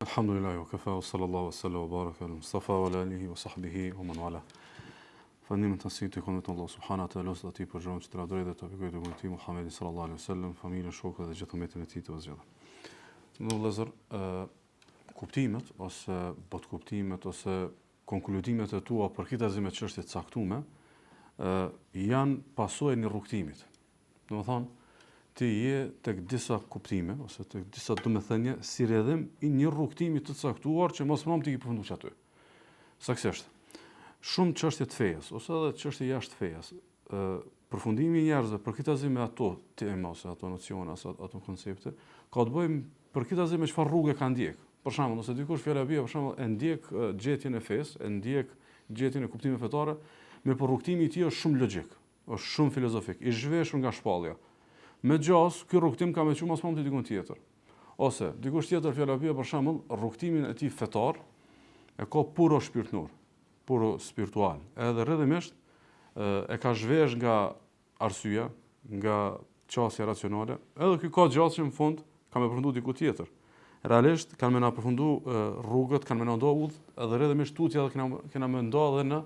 Alhamdulillahi wa kafa wa sallallahu wa sallam wa baraka ala Mustafa wa ala alihi wa sahbihi wa man wala. Falënderimet e tij i takojnë Allahut subhanahu wa taala, lus atij për gjëron që të drejtë dhe të bekojë të dërguarin e tij Muhammedin sallallahu alaihi wasallam, familjen, shokët dhe gjithë umetin e tij të vëzgjëdhë. Në vëllezër, kuptimet ose botëkuptimet ose konkludimet e tua përkitazi me çështje të caktume, ë janë pasojë e një rrugëtimit. Domethënë, ti je tek disa kuptime ose tek disa domethënie si rrjedhim i një rrugëtimi të caktuar që mos më ti ke përfunduar aty. Saksisht, shumë çështje të fejës ose edhe çështje jashtë fejës, ë përfundimi i njerëzve përkitazi me ato tema ose ato nocione ose ato koncepte, ka të bëjë përkitazi me çfarë rruge ka ndjek. Për shembull, nëse dikush fjala bie për shembull e ndjek gjetjen e fesë, e ndjek gjetjen e kuptimeve fetare, mirëpo rrugëtimi i tij është shumë logjik. Është shumë filozofik, i zhveshur nga shpallja. Me gjasë, ky rrugëtim ka me çu mas pari dikun tjetër. Ose, dikush tjetër fjala bie për shembull, rrugëtimin e tij fetar e ka puro shpirtnor, puro spiritual. Edhe rrjedhimisht e ka zhvesh nga arsyeja, nga qasja racionale, edhe ky ka gjasë që në fund ka me përfundu diku tjetër. Realisht kanë me na përfundu rrugët, kanë me na nda udhët, edhe rrjedhimisht tutje edhe kena, kena me nda edhe në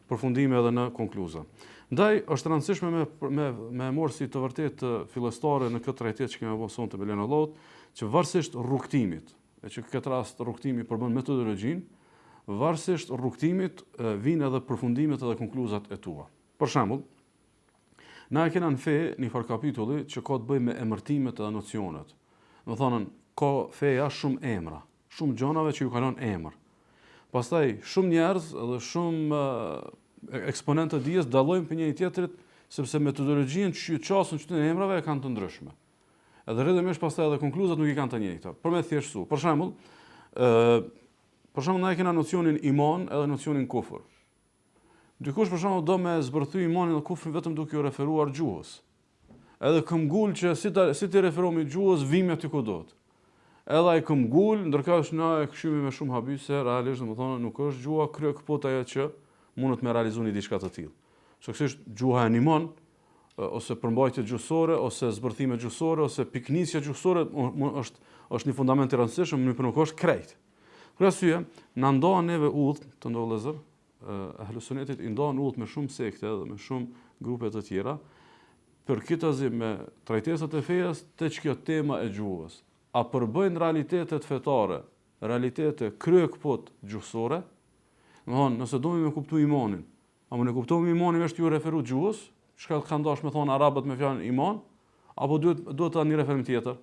përfundime edhe në konkluza. Ndaj, është e rëndësishme me, me, me marrë si të vërtetë fillestare në këtë trajtim që kemi bo sonte me lejen e Allahut, që varësisht rrugëtimit, e që këtë rast rrugëtimi përbën metodologjinë, varësisht rrugëtimit vijnë edhe përfundimet edhe konkluzat e tua. Për shembull, Na e kena në fe një farë kapitulli që ka të bëjë me emërtimet edhe nocionet. Domethënë, ka feja shumë emra, shumë gjanave që ju ka lënë emër. Pastaj, shumë njerëz dhe shumë eksponentë të dijes dallojnë prej njëri tjetrit sepse metodologjinë që ju qasen këtyre emrave e kanë të ndryshme. Edhe rrjedhimisht pastaj edhe konkluzat nuk i kanë të njëjta. Për me thjeshtësu, për shembull, ë për shembull na e kena nocionin iman edhe nocionin kufër. Dikush për shembull do me zbërthy imanin dhe kufrin vetëm duke iu referuar gjuhës. Edhe këmbgul që si ta si t'i referohemi gjuhës, vijmë aty ku duhet. Edhe ai këmbgul, ndërkaq na e kqyrim me shumë habi se realisht domethënë nuk është gjuha kryekëput ajo që mundet me realizu një diçka të tillë. Saksisht gjuha e ndihmon ose përmbajtje gjuhësore ose zbërthime gjuhësore ose pikënisja gjuhësore është është një fundament i rëndësishëm, mirëpo nuk është krejt. Për arsye, na ndan neve udhët, të nderuar vëllezër, ehlu sunetit i ndan udhët me shumë sekte dhe me shumë grupe të tjera, përkitazi me trajtesat e fejës te qikjo tema e gjuhës. A përbëjnë realitetet fetare, realitete kryekëput gjuhësore? Domethënë, nëse domi me kuptu imanin, A mund e kuptojmë imanin veç ju referu gjuhës, çka kanë dashur me thonë arabët me fjalën iman, apo duhet duhet ta një referim tjetër?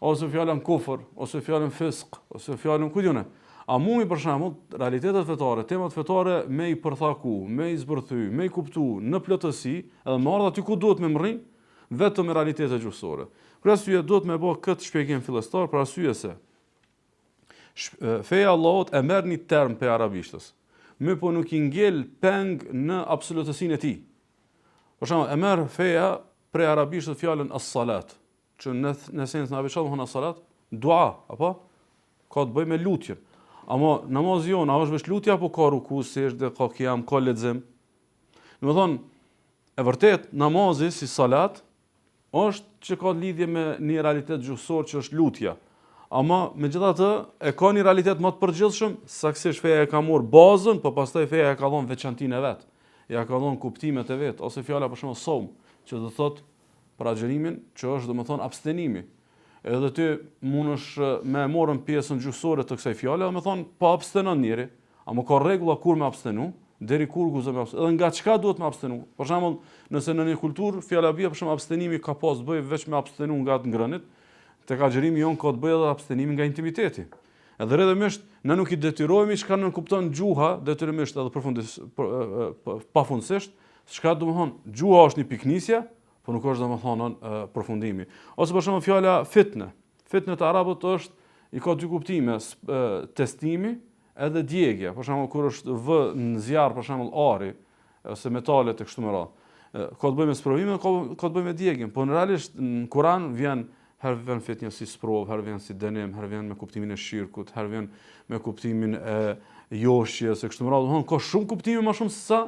Ose fjalën kufër, ose fjalën fisk, ose fjalën ku di unë. A mumi për shembull realitetet fetare, temat fetare me i përthaku, me i zbërthy, me i kuptu në plotësi, edhe me ardhë aty ku duhet me mrri, vetëm me realitete gjuhësore. Për arsye duhet me bë këtë shpjegim fillestar për arsye se Feja e Allahut e merr një term prej arabishtes, mirëpo nuk i ngel peng në absolutësinë e tij. Për shembull, e merr feja prej arabishtes fjalën as-salat, që në në esencë në arabisht do thonë as-salat, dua, apo ka të bëjë me lutjen. Ama namazi jonë, a është veç lutja apo ka ruku, sexhde, ka kiam, ka lexim? Domethënë, e vërtet namazi si salat është që ka lidhje me një realitet gjuhësor që është lutja. Ama, megjithatë, e ka një realitet më të përgjithshëm, saksisht feja e ka marrë bazën, po pastaj feja e ka dhënë veçantinë e vet. Ja ka dhënë kuptimet e vet, ose fjala për shembull saum, që do thotë për agjërimin, që është domethënë abstenimi. Edhe ti mundesh me e marrë pjesën gjuhësore të kësaj fjale dhe me thonë po abstenon njeri, Ama ka rregulla kur me abstenu, deri kur guxon me abstenu, edhe nga çka duhet me abstenu. Për shembull, nëse në një kulturë fjala bie për shembull abstenimi ka pas të bëjë veç me abstenu nga të ngrënit, tek agjërimi jonë ka të bëjë edhe abstenimi nga intimiteti. Edhe rrjedhimisht ne nuk i detyrohemi çka nënkupton gjuha, detyrimisht edhe përfundis për, pafundësisht, çka domethonë gjuha është një pikënisje, po nuk është domethonë përfundimi. Ose për shembull fjala fitne. Fitne te arabët është i ka dy kuptime, testimi edhe djegia. Për shembull kur është vë në zjarr për shembull ari ose metalet e kështu me radhë. Ka të bëjë me sprovimin, ka ka të bëjë me djegien, po në realisht në Kur'an vjen herë vjen fitnja si sprovë, herë vjen si dënim, herë vjen me kuptimin e shirkut, herë vjen me kuptimin e joshjes e kështu me radhë. Domethënë ka shumë kuptime më shumë se sa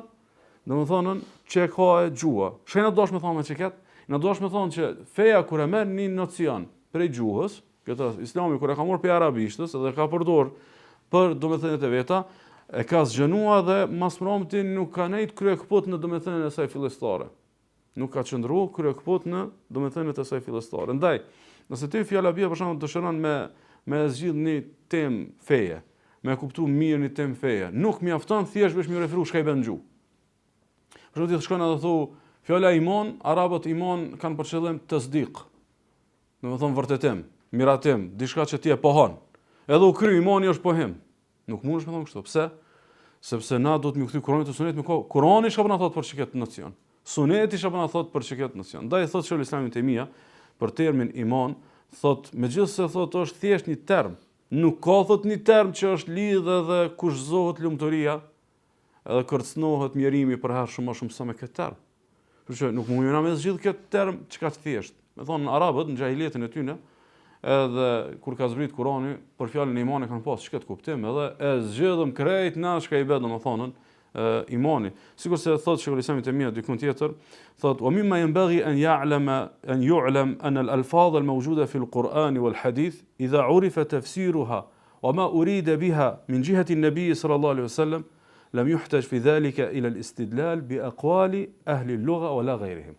domethënë që e ka e gjuha. Çka na dosh me thonë me qëket? Na dosh me thonë që feja kur e merr një nocion prej gjuhës, Këtë rast, islami kur e ka marrë prej arabishtës dhe ka përdor për domethëniet e veta, e ka zgjenua dhe mas mramti nuk ka nejt kryekëput në domethënien e saj fillestare. Nuk ka qëndru kryekëput në domethëniet e saj fillestare. Ndaj, nëse ti fjala bie për shembull dëshiron me me zgjidh një temë feje, me kuptu mirë një temë feje, nuk mjafton thjesht veç me iu referu çka i bën gjuhë. Për shembull ti shkon edhe thu, fjala iman, arabët iman kanë për qëllim tesdik. Domethënë vërtetim, miratim, diçka që ti e pohon. Edhe u kry imani është pohim. Nuk mundesh me thonë kështu. Pse? Sepse na duhet me iu kthy Kuranit e Sunetit me ko Kurani çka po na thotë për qëkët nocion. Suneti çka po na thotë për qëkët nocion. Ndaj thotë Shejhul Islam Ibn Tejmija për termin iman, thotë megjithëse thotë është thjesht një term, nuk ka thotë një term që është lidhë dhe kushtëzohet lumturia, edhe kërcënohet mjerimi përherë shumë më shumë sa me këtë term. Kështu që nuk mundemi na me zgjidh këtë term qekaq thjesht. Me thonë arabët në xhahilijetin e tyne, edhe kur ka zbrit Kurani, për fjalën iman e kanë pas qëkëtë kuptim, edhe e zgjidhëm krejt na çka i bie domethënë imani. Sikurse thotë Shejhul Islam Ibn Tejmija dikun tjetër, thotë wa mimma yanbaghi an ya'lama an yu'lam an al-alfaz al-mawjuda fi al-Quran wal-hadith idha urifa tafsiruha wa ma urida biha min jihati an-nabi sallallahu alaihi wasallam Lem yuhtaj fi dhalika ila al-istidlal bi aqwali ahli al-lugha wa la ghayrihim.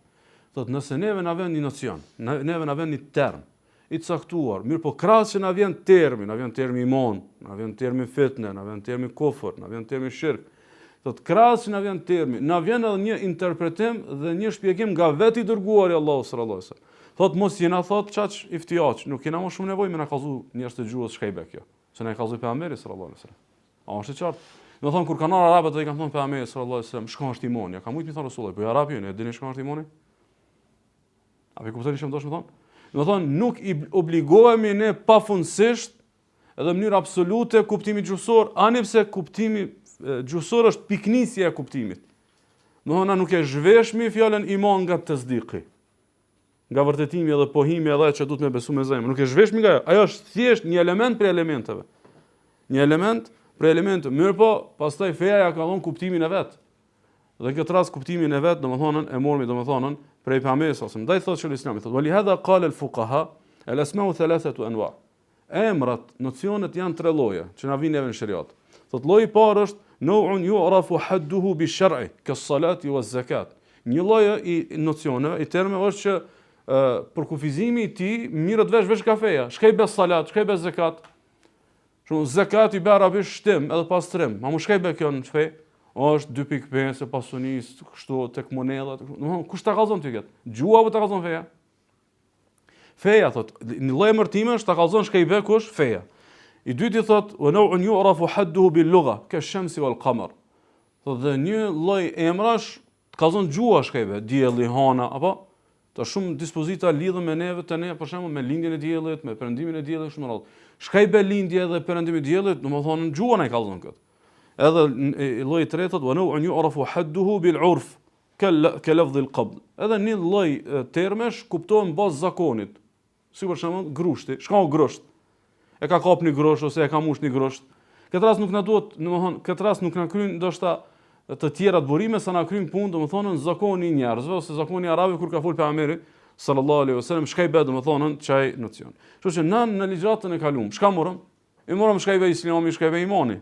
Thotë nëse neve na vjen një nocion, neve na vjen një term i caktuar, mirëpo krahas që na vjen termi, na vjen termi iman, na vjen termi fitne, na vjen termi kufër, na vjen termi shirk. Thotë krahas që na vjen termi, na vjen edhe një interpretim dhe një shpjegim nga vetë i dërguari i Allahut sallallahu alaihi wasallam. Thotë mos jena thotë qaq iftijaq, nuk kena më shumë nevojë me na kallzu njerëz të gjuhës çka i bie kjo. Se na e kallzoi pejgamberi sallallahu alaihi wasallam. A është e qartë? Domethonë, kur kanë ardhur arabët dhe i kanë thonë pejgamberit sallallahu alaihi wasallam, çka është imani? A ka mujt me thonë Resulullah, po jo arabi, ne dini çka është imani? A po kuptoni ç'më dosh me thonë? Domethonë, nuk i obligohemi ne pafundësisht edhe në mënyrë absolute kuptimit gjuhësor, ani pse kuptimi gjuhësor është pikënisja e kuptimit. Domethonë, na nuk e zhveshmi fjalën iman nga tesdiki. nga vërtetimi edhe pohimi edhe që duhet me besu me zemër. Nuk e zhveshmi nga ajo. Ajo është thjesht një element prej elementeve. Një element prej elementeve. Mirëpo, pastaj feja ja ka dhënë kuptimin e vet. Dhe në këtë rast kuptimin e vet, domethënë, e mormi domethënë prej pejgamberit sallallahu alajhi wasallam. Ndaj thotë Shejhul Islami, thotë: "Wa li hadha qala al-fuqaha, al-asma'u thalathatu anwa." Emrat, nocionet janë tre lloje që na vijnë neve në sheriat. Thotë lloji i parë është nau'un yu'rafu hadduhu bi shar'i, kas-salati waz-zakat. Një lloj i nocioneve, i termeve është që ë përkufizimi i tij mirret vesh veç nga feja. Çka i bie salat, çka i bie zekat? Shumë zekat i bie arabisht shtim edhe pastrim. Ama çka i bie kjo në fe? Është 2.5 e pasunisë, kështu tek monedhat, domethënë kush ta kallzon ty këtë? Gjuha apo ta kallzon feja? Feja thot, një lloj emërtimi është ta kallzon çka i bie kush feja. I dyti thot, wa naw'un yu'rafu hadduhu bil lugha, ka shamsi wal qamar. Thot dhe një lloj emrash të kallzon gjuha çka i bie, dielli, hana, apo të shumë dispozita lidhen me neve të ne, për shembull me lindjen e diellit, me perëndimin e diellit kështu me radhë. Çka i bie lindje dhe perëndimi i diellit, domethënë gjuha na i kallzon kët. Edhe lloji i tretë thot, wa naw'un yu'rafu hadduhu bil urf. Ke lafdhi al-qabd. Edhe një lloj termesh kuptohen në bazë zakonit. Si për shembull grushti, çka o grusht? E ka kap një grusht ose e ka mush një grusht. Këtë rast nuk na duhet, domethënë, këtë rast nuk na kryen ndoshta të tjerat burime sa na kryen punë, domethënë zakoni i njerëzve ose zakoni i arabëve kur ka fol pejgamberi sallallahu alaihi wasallam, çka i bie domethënë qaj nocion. Kështu që na në ligjëratën e kaluar, çka morëm? I morëm çka i bie islami, çka i bie imani.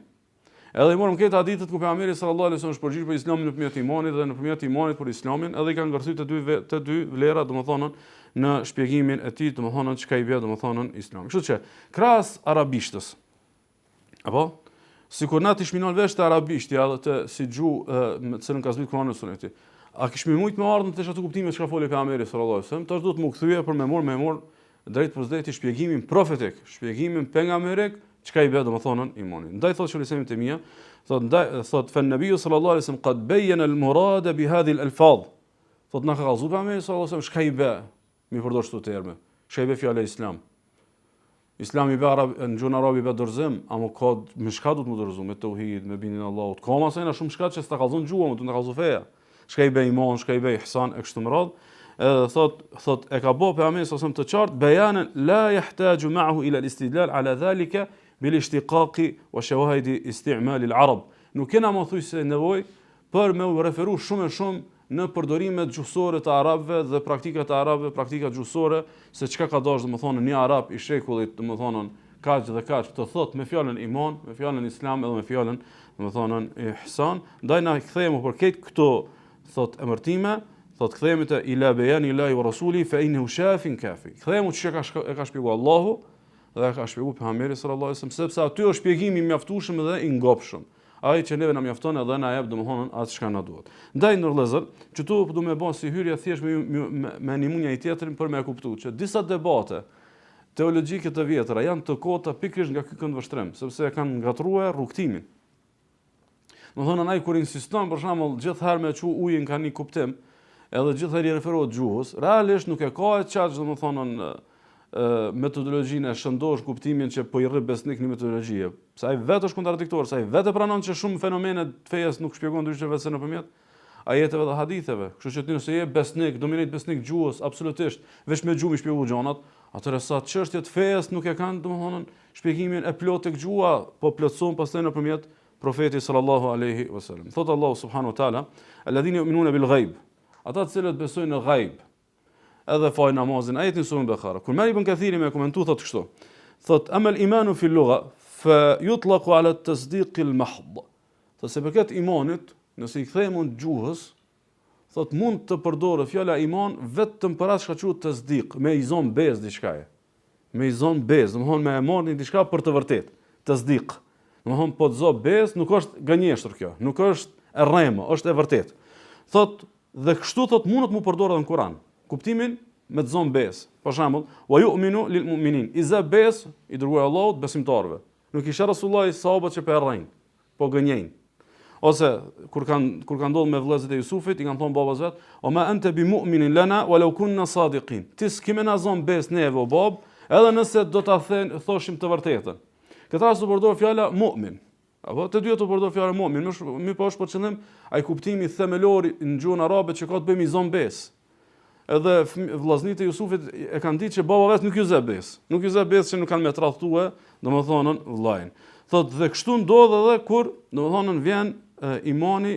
Edhe i morëm këto hadithet ku pejgamberi sallallahu alaihi wasallam është përgjigjur për islamin nëpërmjet imanit dhe nëpërmjet imanit për islamin, edhe i ka ngërthy të dy të dy vlera, domethënë në shpjegimin e tij, domethënë çka i bie domethënë islami. Kështu që krahas arabishtës, apo sikur na t'ishmi nal veç te arabishtja edhe te si gjuhë me të cilën ka zbrit Kurani e Suneti. A kishmi mujt me ardhë në të ato kuptime çka foli pejgamberi sallallahu alaihi wasallam, tash duhet m'u kthye për me mor me mor drejtpërdrejt shpjegimin profetik, shpjegimin pejgamberik, çka i bie domethënë imani. Ndaj thotë Shejhul Islam Ibn Tejmija, thotë ndaj thotë fen nebiu sallallahu alaihi wasallam qad bayyana al murad bi hadhihi al alfaz. Thotë na ka kallzu pejgamberi sallallahu alaihi wasallam çka i bie mi përdor këto terme. Çka i bie fjala islam. Islam i bie arab, në gjuhën arabe i bie dorëzim, ama ka me çka duhet me dorëzu, me tauhid, me bindjen e Allahut. Ka masena shumë çka që s'ta kallzon gjuha, më duhet ta kallzu feja. Çka i bie iman, çka i bie ihsan e kështu me radhë. Edhe thot, thot e ka bë pejgamberi sallallahu alajhi wasallam të qartë bayanan la yahtaju ma'ahu ila al-istidlal ala dhalika bil ishtiqaqi wa shawahid isti'mal al-arab. Nuk kena më thujse nevojë për me u referu shumë e shumë në përdorimet gjuhësore të arabëve dhe praktikat e arabëve, praktikat gjuhësore, se çka ka dashur domethënë një arab i shekullit, domethënë kaq dhe kaq të thotë me fjalën iman, me fjalën islam edhe me fjalën domethënë ihsan, ndaj na kthehemi për krejt këto thot emërtime, thot kthehemi te ila bejani Allahi wa rasuli fa innehu shafin kafi. Kthehemi çka ka e ka shpjeguar Allahu dhe e ka shpjeguar pejgamberi sallallahu alajhi wasallam sepse aty është shpjegimi i mjaftueshëm dhe i ngopshëm. Ai që neve na mjafton edhe na jep domethënë atë çka na duhet. Ndaj të nderuar vëllezër, qëtu po du me bë si hyrje thjesht me me, me nimu njëri tjetrin për me e kuptu që disa debate teologjike të vjetra janë të kota pikërisht nga ky këndvështrim, sepse e kanë ngatërruar rrugëtimin. Domethënë ai kur insiston për shembull gjithherë me çu ujin ka një kuptim, edhe gjithherë i referohet gjuhës, realisht nuk e ka e qaq domethënë metodologjinë e shëndosh kuptimin që po i rri besnik një metodologjie. Se ai vetë është kontradiktor, se ai vetë e pranon që shumë fenomene të fejes nuk shpjegohen ndryshe veçse nëpërmjet ajeteve dhe haditheve. Kështu që ti nëse je besnik, do me nejt besnik gjuhës, absolutisht, veç me gjuhë mi shpjegu gjanat, atëherë sa çështje të fejes nuk e kanë, domethënë, shpjegimin e plotë tek gjuha, po plotësohen pastaj nëpërmjet profetit sallallahu alaihi wasallam. Thot Allahu subhanahu wa taala, "Alladhina yu'minuna bil ghaib." Ata të cilët besojnë në ghaib, edhe falin namazin, ajetin suren Bekara. Kur merr Ibn Kathiri me komentu thot kështu. Thot amal imanu fi lugha fa yutlaqu ala at-tasdiq al-mahd. Thot sa i përket imanit, nëse i kthehemi gjuhës, thot mund të përdoret fjala iman vetëm për atë çka quhet tasdiq, me i zon besë diçkaje. Me i zon besë, domethënë me e marrë një diçka për të vërtetë, tasdiq. Domethënë po të zë besë, nuk është gënjeshtër kjo, nuk është e rreme, është e vërtetë. Thot dhe kështu thot mundet mu përdor edhe në Kur'an. Kuptimin me të zon besë. Për shembull, wa yu'minu lil mu'minin. I zë besë i dërguari i Allahut besimtarëve. Nuk i sheh Resulullahi sahabët që po e rrejnë, po gënjejnë. Ose kur kanë kur ka ndodhur me vëllezërit e Jusufit, i kanë thonë babës vet, "Wa ma anta bi mu'minin lana walau kunna sadiqin." Ti s'ke me na zon besë neve o bab, edhe nëse do ta then thoshim të vërtetën. Këtë rast u përdor fjala mu'min. Apo të dyja u përdor fjala mu'min, më mirëpo është për qëllim ai kuptimi themelor në gjuhën arabe që ka të bëjë me zon besë. Edhe vëllaznit e Jusufit e kanë ditë që baba vet nuk ju zë besë. Nuk ju zë besë që nuk kanë me tradhtue, domethënë vëllain. Thot dhe kështu ndodh edhe kur, domethënë vjen e, imani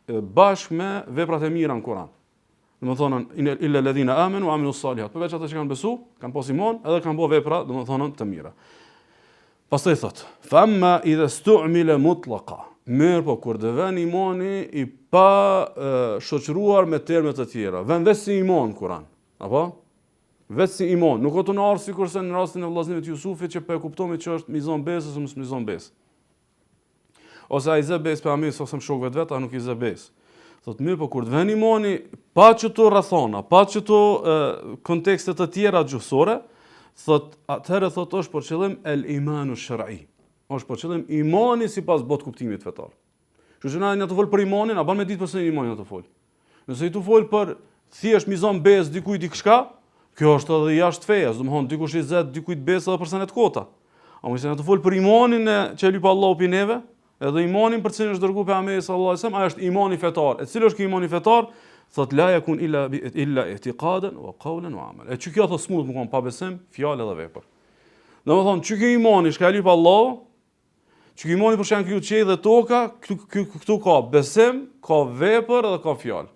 bashkë me veprat e mira në Kur'an. Domethënë illa alladhina amanu wa amilu salihat. Përveç ata që kanë besu, kanë pas iman edhe kanë bërë vepra, domethënë të mira. Pastaj thot, fa amma idha stu'mila mutlaqa. Mirëpo kur të vjen imani i pa e, shoqëruar me terme të tjera, vjen veç si iman në Kur'an. Apo? Veç si iman, nuk o tu na ardh sikurse në rastin e vëllaznive të Jusufit që po e kuptomi që është mi zon besë ose mos mi zon besë. Ose a i zë besë pejgamberi ose shokëve të vet, a nuk i zë besë. Thot mirë, po kur të vjen imani pa qëto rrethana, pa qëto kontekste të tjera gjuhësore, thot atëherë thot është për qëllim el imanu shar'i. Është për qëllim imani sipas botëkuptimit fetar. Kështu që na jena tu fol për imanin, a ban me ditë për cilin iman jena tu fol. Nëse je tu fol për thjesht mi zon besë dikujt diçka, kjo është edhe jashtë fejes, domethonë dikush i zet dikujt besë edhe për sene të kota. Ama nëse jena tu fol për imanin e që e lyp Allahu prej neve, edhe imanin për cilin është dërguar pejgamberi sallallahu alajhi wasallam, ai është imani fetar. E cili është ky imani fetar? Thot la yakun illa bi illa i'tiqadan wa qawlan wa amal. E që kjo thot s'mund me kon pa besim, fjalë edhe vepër. Domethonë, që ky imani çka e lyp Allahu, Që ky imani për çka janë kriju qiejt dhe toka, këtu, këtu, këtu ka besim, ka vepër dhe ka fjalë.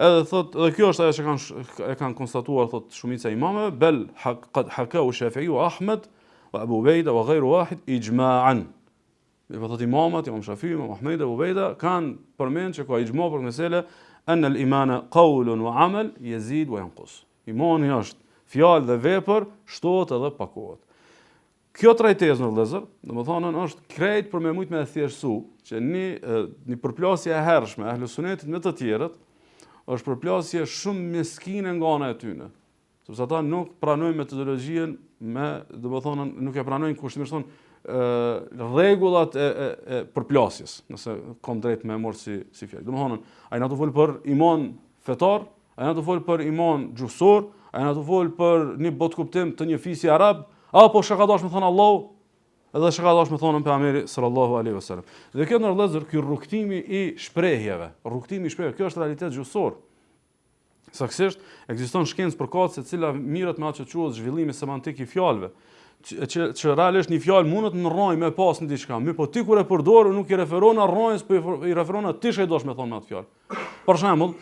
Edhe thot, edhe kjo është ajo që kanë e kanë konstatuar thot shumica e imamëve, bel qad hakahu Shafi'i wa Ahmed wa Abu Ubejda wa ghayru wahid ijma'an. Mirëpo thot imamat, Imam Shafi'i, Imam Ahmed, Abu Ubejda kanë përmend që ka ixhma për mesele an al imana qawlun wa amal yazid wa yanqus. Imani është fjalë dhe vepër, shtohet edhe pakohet. Kjo trajtesë vëllezër, domethënë është krejt për me mujt me e thjeshtësu që një një përplasje e hershme e ehlu sunetit me të tjerët është përplasje shumë meskine nga ana e tyre. Sepse ata nuk pranojnë metodologjinë me, domethënë nuk e pranojnë kushtimisht thonë rregullat e, e, e përplasjes, nëse kam drejt me marr si si fjalë. Domethënë, a jena tu fol për iman fetar, A jena tu fol për iman gjuhësor, a jena tu fol për një botëkuptim të një fisi arab, apo çka ka dashur me thonë Allahu, edhe çka ka dashur me thonë pejgamberi sallallahu alaihi wasallam. Dhe kjo vëllezër, ky rrugtimi i shprehjeve, rrugtimi i shprehjeve, kjo është realitet gjuhësor. Saksisht, ekziston shkencë përkatëse e cila mirret me atë që quhet zhvillimi semantik i fjalëve. Që, që, që realisht një fjalë mundet në rrojë me pas një diçka, mirëpo ti kur e përdor nuk i referon rrojës, po i referon ti çka do me thonë me atë fjalë. Për shembull,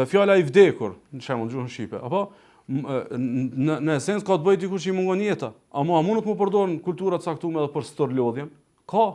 fjala i vdekur, në shembull në gjuhën shqipe, apo në në esencë ka të bëjë dikush që i mungon jeta. Ama a mundet mu përdor në kultura të caktuara edhe për stërlodhjen? Ka,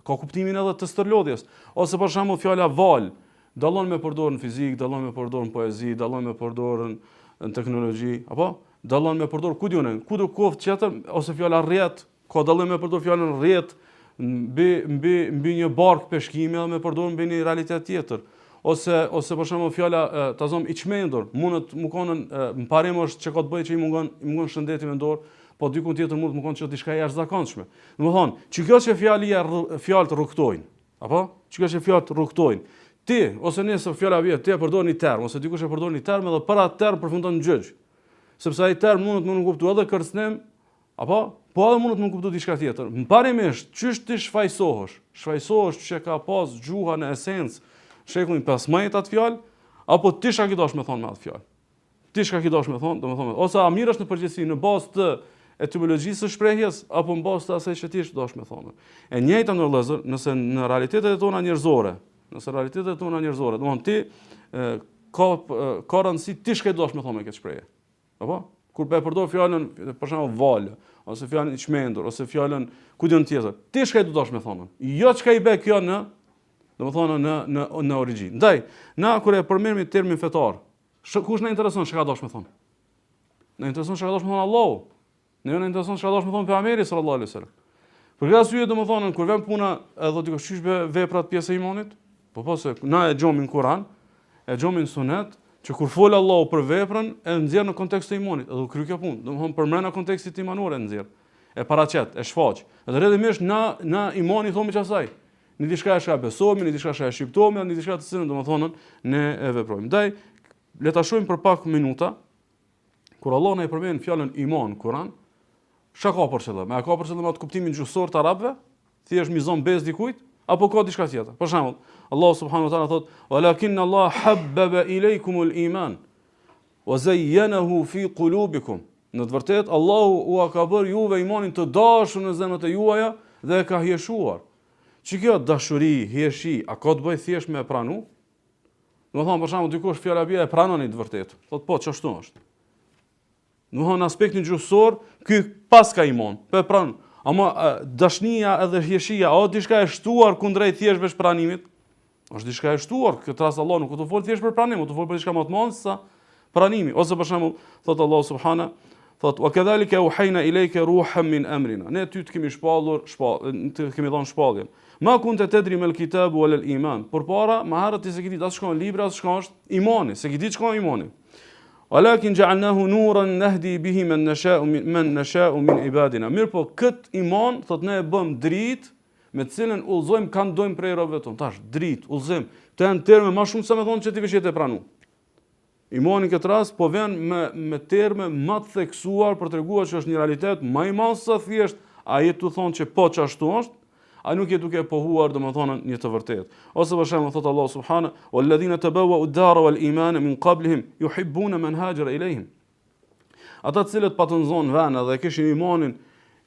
ka kuptimin edhe të stërlodhjes. Ose për shembull fjala valë, dallon me përdor në fizikë, dallon me përdor në poezi, dallon me përdor në, në teknologji, apo dallon me përdor ku di unë, kudo koftë tjetër ose fjala rrjet, ka dallim me përdor fjalën rrjet mbi mbi mbi një barkë peshkimi edhe me përdor mbi një realitet tjetër. Ose ose për shembull fjala ta zëm i çmendur, mundet me konë në parim është që ka të bëjë që i mungon i mungon shëndeti mendor, po diku tjetër mund të me konë që diçka e jashtëzakonshme. Domethonë, që kjo që fjalia fjalët rrugtojnë, apo? Që kjo që fjalët rrugtojnë. Ti ose nëse fjala vjen, ti e përdor një term ose dikush e përdor një term edhe për atë term përfundon në gjyq. Sepse ai term mundet me nënkuptu edhe kërcënim, apo? Po edhe mundet me nënkuptu diçka tjetër. Në parimisht, qysh ti shfajsohesh? Shfajsohesh që ka pas gjuha në esencë shekullin 15 atë fjalë, apo ti çka ki dash me thonë me atë fjalë? Ti çka ki dash me thonë, domethonë, ose a merresh në përgjithësi në bazë të etimologjisë së shprehjes, apo në bazë të asaj që ti dash me thonë. E njëjta në vëllezër, nëse në realitetet e tona njerëzore, nëse realitetet e tona njerëzore, domethonë ti e, ka ka rëndësi ti çka dash me thonë me këtë shprehje. Apo? Kur po e përdor fjalën, për shembull, valë, ose fjalën i çmendur, ose fjalën ku di unë tjetër, ti çka i dash me thonë. Jo çka i bë kjo në, domethonë në në në origjinë. Ndaj, na kur e përmendim termin fetar, Shë, kush na intereson çka dash me thonë? Na intereson çka dash me thonë Allahu. Ne na intereson çka dash me thonë pejgamberi sallallahu alaihi wasallam. Për këtë arsye domethonë kur vjen puna edhe dikush qysh be veprat pjesë e imanit, po po se na e gjojmë në Kur'an, e gjojmë në Sunet, që kur fol Allahu për veprën e nxjerr në kontekst të imanit, edhe u kry kjo punë, domethonë përmrena kontekstit imanor e nxjerr, e paraqet, e shfaq. Edhe rrjedhimisht na na imani thomi qasaj. Një diçka e çka besojmë, një diçka çka e shqiptojmë, një diçka të cilën domethënë ne e veprojmë. Ndaj le ta shohim për pak minuta kur Allah na e përmend fjalën iman në Kur'an, çka ka për qëllim? A ka për qëllim atë kuptimin gjuhësor të arabëve? Thjesht mi zon besë dikujt apo ka diçka tjetër? Për shembull, Allah subhanahu wa taala thot: "Walakin Allah habbaba ilaykum al-iman wa zayyanahu fi qulubikum." Në të vërtetë Allahu ua ka bërë juve imanin të dashur në zemrat e juaja dhe e ka hijeshuar. Që kjo dashuri, hijeshi, a ka të bëjë thjesht me e pranu? Domethonë, për shembull, dikush fjala bie e pranon një të vërtetë. Thotë, po, qashtu është. Domethonë, në aspektin gjuhësor, ky paska iman, po e pranon. Ama dashnia edhe hijeshia, a është diçka e shtuar kundrejt thjesht veç pranimit? Është diçka e shtuar, këtë rast Allah nuk o tu fol thjesht për pranim, o tu fol për diçka më të madhe se pranimi. Ose për shembull, thot Allah subhana, thot wa kadhalika uhayna ilayka ruhan min amrina. Ne ty të kemi shpallur, shpall, të kemi dhënë shpalljen. Ma kunte tedri mel kitabu wal iman. Përpara, më herët ti s'e ke ditë as çka libri, as çka është imani, s'e ke ditë çka imani. Walakin ja'alnahu nuran nahdi bihi man nasha'u min man nasha'u min ibadina. Mirëpo kët iman thot ne e bëm dritë me të cilën udhëzojmë kan dojmë prej robëve tonë. Tash, dritë, udhëzim, këto janë terme ma shumë se me thonë që ti veç je tu e pranu. Imani në këtë rast po vjen me, me terme ma të theksuar për treguar që është një realitet ma i madh se thjesht a je tu thonë që po qashtu është, a nuk je duke pohuar domethënë një të vërtetë. Ose për shembull thot Allah subhanahu walladhina tabawwa'u ad-dara wal imana min qablihim yuhibbuna man hajara ilayhim. Ata të cilët patën zonë ven edhe kishin imanin,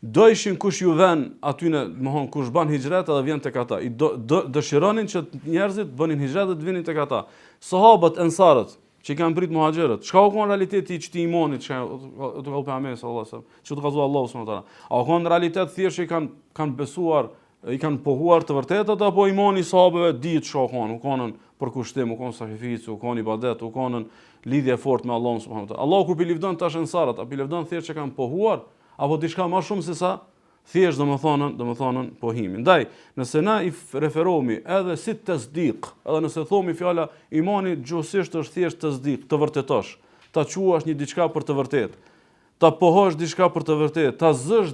dojshin kush ju ven atyne, domethonë, kush ban hixhret edhe vjen tek ata. I do, do, dëshironin që njerëzit bënin hixhret dhe të vinin tek ata. Sahabët, ensarët, që i kanë prit muhaxhirët, çka u kon realiteti i qëtij imanit që tu kallzu pejgamberi sallallahu alajhi wasallam, që tu kallzu Allahu subhanahu wa taala. A u kon realitet thjesht që i kanë kanë besuar I kanë pohuar të vërtetat apo imani i sahabeve dihet çka u kon, u konën përkushtim, u kon sakrificë, u kon ibadet, u konën lidhje e fortë me Allahun subhanahu wa taala. Allahu kur pi livdon tash ensarët, a pi livdon thjesht që kanë pohuar apo diçka më shumë se sa thjesht domethënën, domethënën pohimi. Ndaj, nëse na i referohemi edhe si tesdik, edhe nëse thomi fjala imani gjuhësisht është thjesht tesdik, të vërtetosh, ta quash një diçka për të vërtetë. Ta pohosh diçka për të vërtetë, ta zësh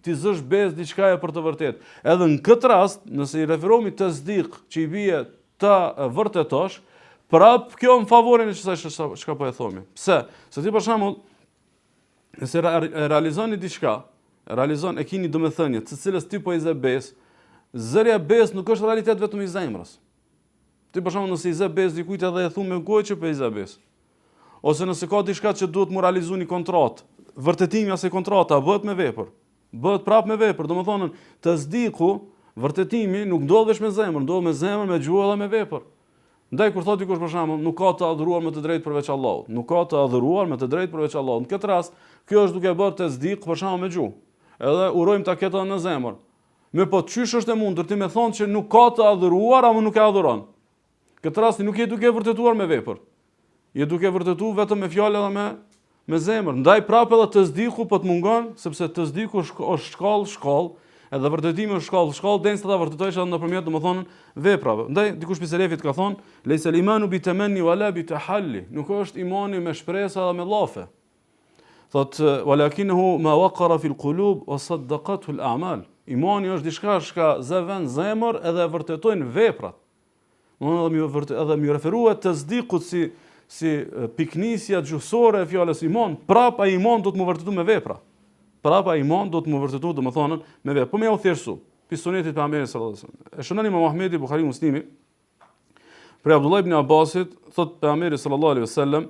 t'i zësh besë diçkaje për të vërtetë. Edhe në këtë rast, nëse i referohemi tesdik që i bie ta vërtetosh, prap kjo në favorin e qësaj çka po e thomi. Pse? Se ti për shembull, nëse realizoni diçka, realizon e kini domethënie, të cilës ti po i zë besë, zërja besë nuk është realitet vetëm i zemrës. Ti për shembull nëse i zë besë dikujt edhe e thu me gojë që po i zë besë. Ose nëse ka diçka që duhet mu realizu një kontratë, vërtetimi asaj kontrate bëhet me vepër. Bëhet prapë me vepër, domethënë tesdiku, vërtetimi nuk ndodh veç me zemër, ndodh me zemër, me gjuhë edhe me vepër. Ndaj kur thotë dikush për shembull, nuk ka të adhuruar me të drejtë përveç Allahut, nuk ka të adhuruar me të drejtë përveç Allahut. Në këtë rast, kjo është duke bërë tesdik për shembull me gjuhë. Edhe urojmë ta ketë edhe në zemër. Mirëpo qysh është e mundur ti me thonë që nuk ka të adhuruar ama nuk e adhuron. Këtë rast nuk je duke e vërtetuar me vepër. Je duke e vërtetuar vetëm me fjalë edhe me me zemër. Ndaj prapë edhe tesdiku po të mungon, sepse tesdiku është shkallë, shkallë, edhe vërtetimi është shkallë, shkallë, derisa ta vërtetojsh edhe nëpërmjet, domethënë, veprave. Ndaj dikush prej selefit ka thonë, "Lejsel imanu bi tamanni wala bi tahalli." Nuk është imani me shpresa dhe me llafe. Thot, "Walakinahu ma waqara fil qulub wa saddaqathu al a'mal." Imani është diçka çka zë vend n'zemër edhe e vërtetojnë veprat. Domethënë edhe m'ju vërte, edhe m'ju referua tesdikut si si pikënisja gjuhësore e fjalës iman, prap ai iman do të m'u vërtetu me vepra. Prap ai iman do të m'u vërtetu, domethënë, me vepra. Po me jau thjeshtu, pi sunetit pejgamberit sallallahu alajhi wasallam. E shënon Imam Ahmedi, Buhari Muslimi, prej Abdullah ibn Abbasit, thot pejgamberi sallallahu alaihi wasallam,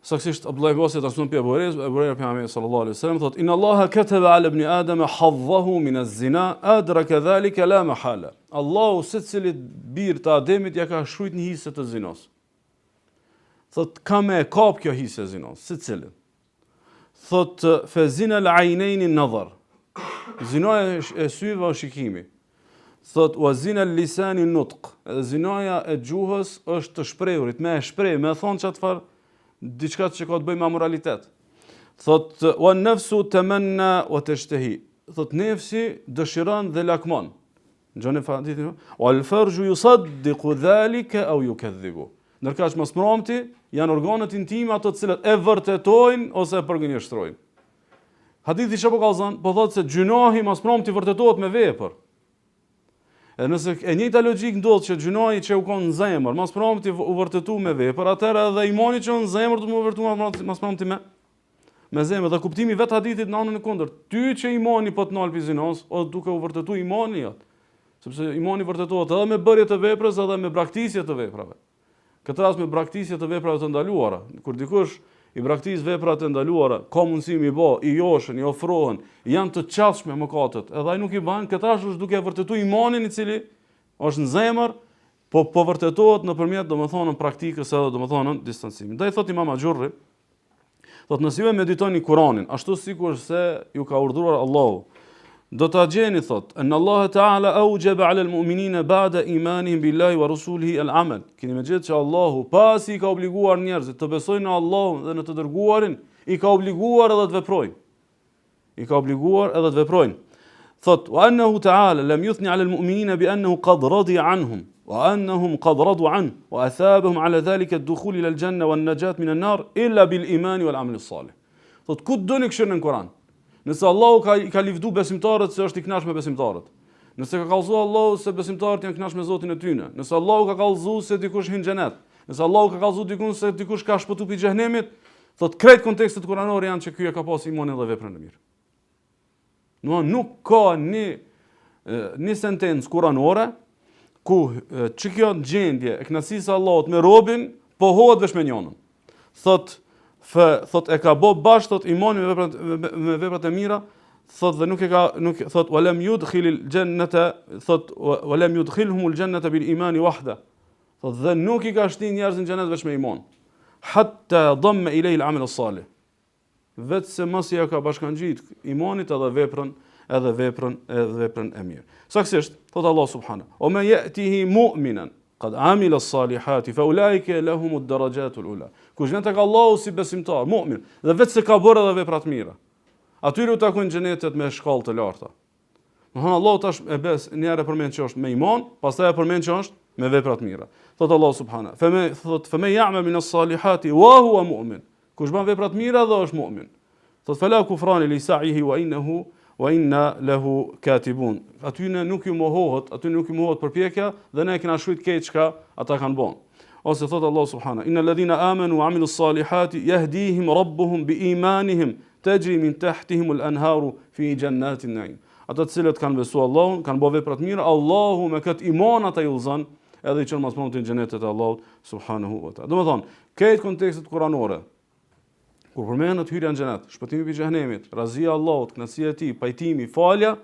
Saksisht Abdullah ibn Abbas e transmeton prej Abu Hurairës, Abu Huraira pejgamberit sallallahu alaihi wasallam thot Inna Allaha kataba ala ibn Adam hadhahu min az-zina adraka dhalika la mahala. Allahu secilit bir të Ademit ja ka shkrujt një hise të zinos. Thot ka me e kap kjo hise e zinos, secilin. Thot fe zina al-aynayn an-nazar. Zinaja e syve është shikimi. Thot wa zina al-lisani nutq. Edhe zinaja e gjuhës është të shprehurit, me e shpreh, me e thonë qatë farë diçka që ka të bëjë me amoralitet. Thot wa nafsu tamanna wa tashtahi. Thot nefsi dëshiron dhe lakmon. Ngjoni hadithin. Wal farju yusaddiqu dhalika aw yukadhibu. Ndërkaq mas mramti janë organet intime ato të cilat e vërtetojnë ose e përgënjeshtrojnë. Hadithi çka po kallzon, po thotë se gjynahi mas mramti vërtetohet me vepër. Edhe nëse e njëjta logjikë ndodh që gjynahi që u kon në zemër, mas mramti u vërtetu me vepër, atëherë edhe imani që në zemër do të m'u vërtetu mas mramti me me zemër. Dhe kuptimi vet hadithit në anën e kundërt, ty që imani po të nal pi zinos, o duke u vërtetu imani jot. Sepse imani vërtetohet edhe me bërje të veprës edhe me braktisje të veprave. Këtë rast me braktisje të veprave të ndaluara. Kur dikush i braktis veprat e ndaluara, ka mundësi mi bë, i joshen, i ofrohen, janë të qasshme mëkatet, edhe ai nuk i bën, këtë rast është duke e vërtetu imanin i cili është në zemër, po po vërtetohet nëpërmjet domethënë praktikës edhe domethënë distancimit. Ndaj thot Imam Axhurri, Thot nëse ju e meditoni Kur'anin, ashtu sikurse ju ka urdhëruar Allahu, do ta gjeni thot, en Allah Teala aujaba ala al-mu'minina ba'da imanihim billahi wa rasulihi al-amal. Keni me gjetë që Allahu pasi i ka obliguar njerëzit të besojnë në Allahun dhe në të dërguarin, i ka obliguar edhe të veprojnë. I ka obliguar edhe të veprojnë. Thot, wa annahu ta'ala lam yuthni 'ala al-mu'minina bi annahu qad radiya anhum wa annahum qad radu an wa athabahum 'ala dhalika ad-dukhul ila al-janna wan najat min an-nar illa bil iman wal amal salih. Thot, ku të doni kqyrni në Kur'an? Nëse Allahu ka ka livdu besimtarët se është i kënaqur me besimtarët. Nëse ka kallzu Allahu se besimtarët janë kënaqur me Zotin e tyre. Nëse Allahu ka kallzu se dikush hyn në xhenet. Nëse Allahu ka kallzu dikun se dikush ka shpëtu prej xhehenemit, Thot krejt kontekstet kuranore janë që ky e ka pas imanin dhe veprën e mirë. No, nuk ka një një sentencë kuranore ku që kjo gjendje e kënaqësisë së Allahut me robin pohohet veç me njonën. Thot fe, thot e ka bë bash thot imanin me veprat me, me veprat e mira, thot dhe nuk e ka nuk thot walam yudkhil al-jannata thot walam yudkhilhum al-jannata bil imani wahda. Thot dhe nuk i ka shti njerëzit në xhenet veç me iman. Hatta damma ilayhi al-amal as-salih. Veç se masi ja ka bashkangjit imanit edhe veprën, edhe veprën, edhe veprën e mirë. Saksisht, thot Allah subhanahu, "Wa men ya'tihi mu'minan qad amila as-salihati fa ulaika lahum ad-darajat al-ula." Kush vjen tek Allahu si besimtar, mu'min, dhe veç se ka bërë edhe vepra të mira, atyre u takojnë xhenetet me shkallë të larta. Domethënë Allahu tash e bes një herë e përmend që është me iman, pastaj e përmend që është me vepra të mira. Thot Allahu subhana, fe me thot fe men ya'mal min as-salihati wa huwa mu'min. Kush bën vepra të mira dhe është mu'min. Thot fela kufrani li sa'ihi wa innahu wa inna lahu katibun. Atyne nuk ju mohohet, atyne nuk ju mohohet përpjekja dhe ne e kena shkrujt krejt çka ata kanë bën. Ose thot Allahu subhana, inna alladhina amanu wa amilu salihati yahdihim rabbuhum bi imanihim Tajri min tahtihim al-anharu fi jannati an-na'im. Ata të cilët kanë besuar Allahun, kanë bërë vepra të mira, Allahu me këtë iman ata i udhëzon edhe i çon mas mramti në xhenetet e Allahut subhanahu wa taala. Domethënë, krejt kontekstet kuranore. Kur përmendet hyrja në xhenet, shpëtimi prej xhehenemit, razia e Allahut, kënaqësia e tij, pajtimi, falja,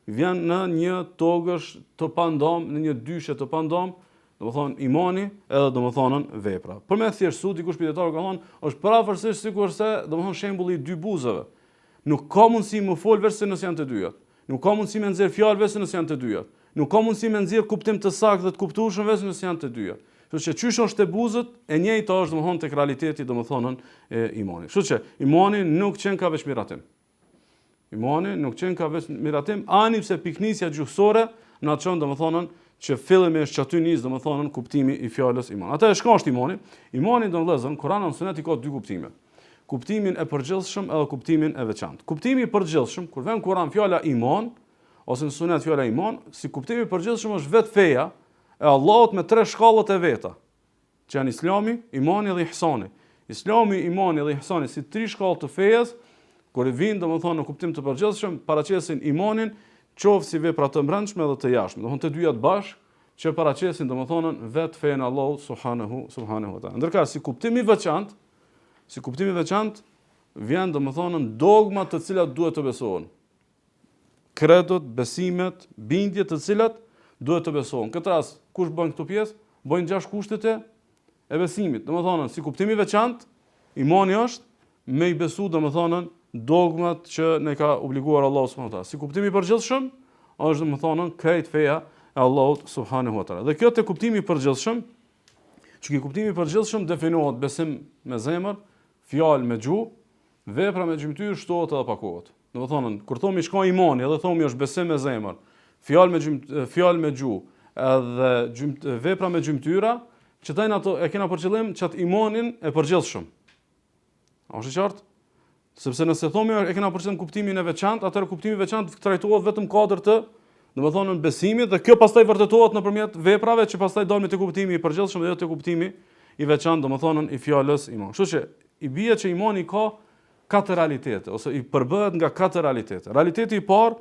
vjen në një togësh të pandam, në një dyshe të pandam, domethonë imani edhe domethonë vepra. Për me thjeshtësu, dikush prej dijetarëve ka thonë, është përafërsisht sikurse, domethonë shembulli i dy buzëve. Nuk ka mundësi me fol veç se nëse janë të dyjat. Nuk ka mundësi me nxjerr fjalë veç se nëse janë të dyjat. Nuk ka mundësi me nxjerr kuptim të saktë dhe të kuptueshëm veç nëse janë të dyjat. Kështu që qysh është te buzët, e njëjta është domethënë tek realiteti domethënë e imanit. Kështu që imani nuk qenka veç miratim. Imani nuk qenka veç miratim, ani pse pikënisja gjuhësore na çon domethënë që fillimisht që aty nis domethënë kuptimi i fjalës iman. Atëherë çka është imani? Imani do vëllezër, Kur'an e Sunet i ka dy kuptime. Kuptimin e përgjithshëm edhe kuptimin e veçantë. Kuptimi i përgjithshëm, kur vjen Kur'an fjala iman ose në Sunet fjala iman, si kuptimi i përgjithshëm është vetë feja e Allahut me tre shkallët e veta, që janë Islami, Imani dhe Ihsani. Islami, Imani dhe Ihsani si tri shkallë të fejes, kur vijnë domethënë në kuptim të përgjithshëm, paraqesin imanin, qoftë si vepra të mbrendshme dhe të jashtme, domethënë të dyjat bashkë, që paraqesin domethënë vetë fejen e Allahut subhanahu subhanahu wa taala. Ndërkaq si kuptim i veçantë, si kuptim i veçantë vjen domethënë dogma të cilat duhet të besohen. Kredot, besimet, bindjet të cilat duhet të besohen. Në këtë rast, kush bën këtu pjesë? Bëjnë gjashtë kushtet e e besimit. Domethënë, si kuptim i veçantë, imani është me i besu, domethënë, dogmat që na ka obliguar Allahu subhanahu wa taala. Si kuptim i përgjithshëm, është domethënë krejt feja e Allahut subhanahu wa taala. Dhe kjo te kuptimi i përgjithshëm, që ky kuptimi i përgjithshëm definohet besim me zemër, fjalë me gjuhë, vepra me gjymtyrë shtohet edhe pakohet. Domethënë, kur thomi çka imani, edhe thomi është besim me zemër, fjalë me gjymt, fjalë me gjuhë, edhe gjymt, vepra me gjymtyra, që tajna ato e kena për qëllim qat imanin e përgjithshëm. A është e qartë? Sepse nëse thomi e kena për qëllim kuptimin e veçantë, atëherë kuptimi i veçantë trajtohet vetëm kuadër të, domethënë besimit dhe kjo pastaj vërtetohet nëpërmjet veprave që pastaj dalmi te kuptimi i përgjithshëm dhe jo te kuptimi i veçantë, domethënë i fjalës iman. Kështu që i bie që imani ka katër realitete ose i përbëhet nga katër realitete. Realiteti i parë,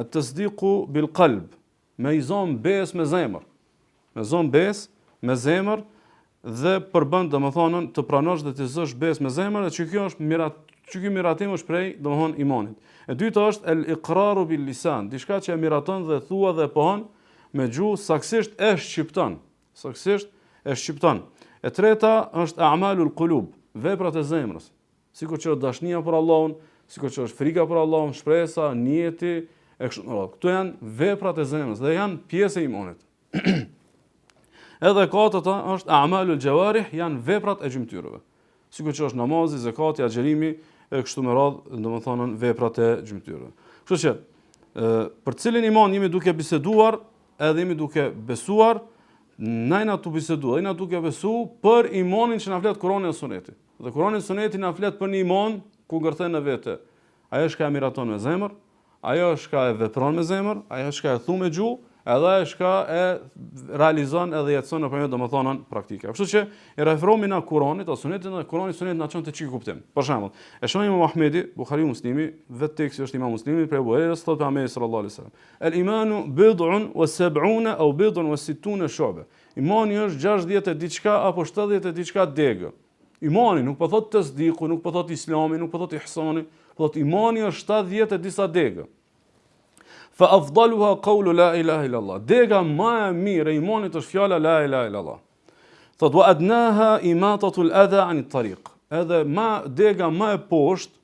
et-tasdiku bil qalb, me i zonë besë me zemër. Me zonë besë me zemër dhe përbën domethënë të pranosh dhe të zësh besë me zemër e që kjo është mirat që ky miratim është prej domethënë imanit. E dyta është el iqraru bil lisan, diçka që e miraton dhe thua dhe pohon me gjuhë saksisht e shqipton. Saksisht e shqipton. E treta është a'malul qulub, veprat e zemrës. Sikur që është dashnia për Allahun, sikur që është frika për Allahun, shpresa, nijeti e kështu me radhë. Këto janë veprat e zemrës dhe janë pjesë e imanit. Edhe e katërta është a'malul jawarih, janë veprat e gjymtyrëve. Sikur që është namazi, zekati, agjërimi e kështu me radhë, domethënë veprat e gjymtyrëve. Kështu që ë për cilin iman jemi duke biseduar, edhe jemi duke besuar, na jena tu bisedu, jena duke besu për imanin që na flet Kurani e Suneti. Dhe Kurani e Suneti na flet për një iman ku ngërthen në vete. Ajo çka e miraton me zemër, ajo çka e vepron me zemër, ajo çka e thu me gjuhë, edhe ajo çka e realizon edhe jetëson nëpërmjet domethënë praktike. Kështu që i referohemi na Kuranit ose Sunetit dhe Kurani Suneti na çon te ky kuptim. Për shembull, e shënon Imam Ahmedi, Buhariu Muslimi, vetë teksti është Imam Muslimi prej Abu Hurairës thotë pejgamberi sallallahu alaihi wasallam. El imanu bid'un wa sab'una aw bid'un wa sittuna shu'ba. Imani është 60 e diçka apo 70 e diçka degë. Imani nuk po thot tesdiku, nuk po thot islami, nuk po thot ihsani, po thot imani është 70 e disa degë. Fa afdaluha qawlu la ilaha illa Allah. Dega më e mirë e imanit është fjala la ilaha illa Allah. Thot wa adnaha imatatu al-adha an at-tariq. Edhe ma dega më e poshtë,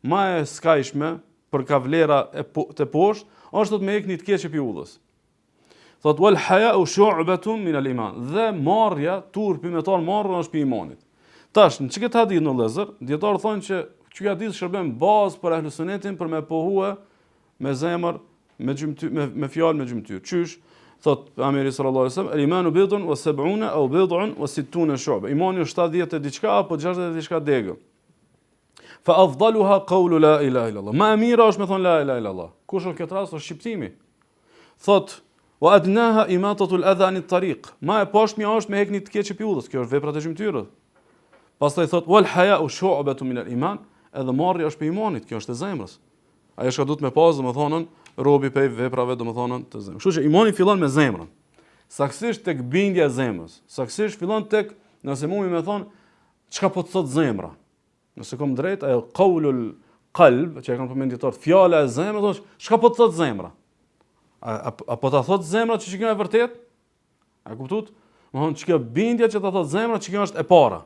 më e skajshme për ka vlera e po, të poshtë, është thot me hek një të keqe pi udhës. Thot wal haya'u shu'batun min al-iman. Dhe marrja, turpi me t'ardh marre është pi imanit. Tash, në qëkëtë hadith vëllezër, dijetarët thonë që ky hadith shërben bazë për ehlu sunetin për me pohue me zemër, me, gjymty, me, me fjalë, me gjymtyrë. Qysh? Thot pejgamberi sallallahu alaihi wasallam, el imanu bid'un wa sab'una aw bid'un wa sittuna shu'ba. Imani është 70 e diçka apo 60 e diçka degë. Fa afdaluha qawlu la ilaha illa Allah. Ma e mira është me thon la ilaha illa Allah. Kush në këtë rast është shqiptimi? Thot, wa adnaha imatatu al-adha an at-tariq. Ma e poshtmja është me hek një të keqe pi udhës, kjo është veprat e gjymtyrës. Pastaj thot, wal haya'u shu'batu min al-iman, edhe marrja është prej imanit, kjo është e zemrës. Ajo çka duhet me pas, domethënë, robi prej veprave, domethënë, të zemrës. Kështu që imani fillon me zemrën. Saksisht tek bindja e zemrës. Saksisht fillon tek, nëse mumi me thon, çka po të thot zemra. Nëse kom drejt, ajo kaulul kalb, që e kanë përmend dijetarët, fjala e zemrës, thonë, çka po të thot zemra? A, a, a po ta thot zemra që që kjo e vërtet? A kuptut? Domethonë që kjo bindja që ta thot zemra që kjo është e para.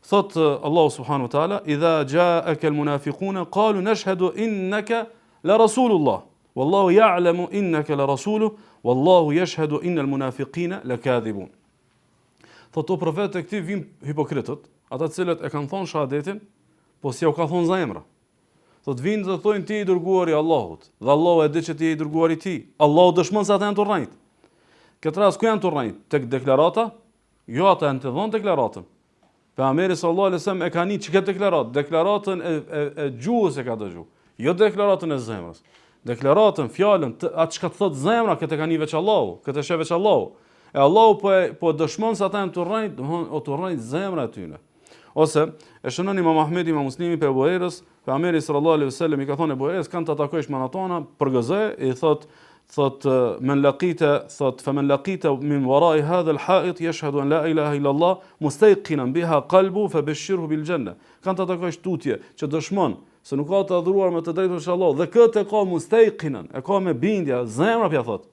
Thot eh, Allahu subhanahu wa taala, "Idha ja'aka al-munafiquna qalu nashhadu innaka la rasulullah." Wallahu ya'lamu innaka la rasuluhu, wallahu yashhadu innal munafiqina lakadhibun. Thot o profet tek ti vijnë hipokritët, ata të cilët e kanë thonë shahadetin, po s'jau ka thonë zemra. Thot vijnë dhe thonë ti i dërguari i Allahut, dhe Allahu e di që ti je i dërguari i tij. Allahu dëshmon se ata janë tu rrejt. Këtë rast ku janë tu rrejt? Tek deklarata? Jo, ata janë tu dhënë deklaratën. Pejgamberi sallallahu alajhi wasallam e ka ni që këtë deklaratë, deklaratën e, e, e gjuhës e ka dëgju, jo deklaratën e zemrës. Deklaratën, fjalën, të, atë çka të thot zemra, këtë e ka ni veç Allahu, këtë e sheh veç Allahu. E Allahu po e, po dëshmon se ata janë tu rrejt, domthon o tu rrejt zemra e tyre. Ose e shënon Imam Ahmedi, Imam Muslimi prej Ebu Hurejrës, pejgamberi sallallahu alaihi wasallam i ka thonë Ebu Hurejrës, kan ta takojsh manatona, përgëzoje, i thot thot men laqita thot fa men laqita min wara'i hadha al-ha'it yashhadu an la ilaha illa Allah mustayqinan biha qalbu fabashshirhu bil janna. Kan ta takojsh tutje që dëshmon se nuk ka të adhuruar me të drejtë veç Allahu dhe këtë e ka mustayqinan, e ka me bindje, zemra pja thot.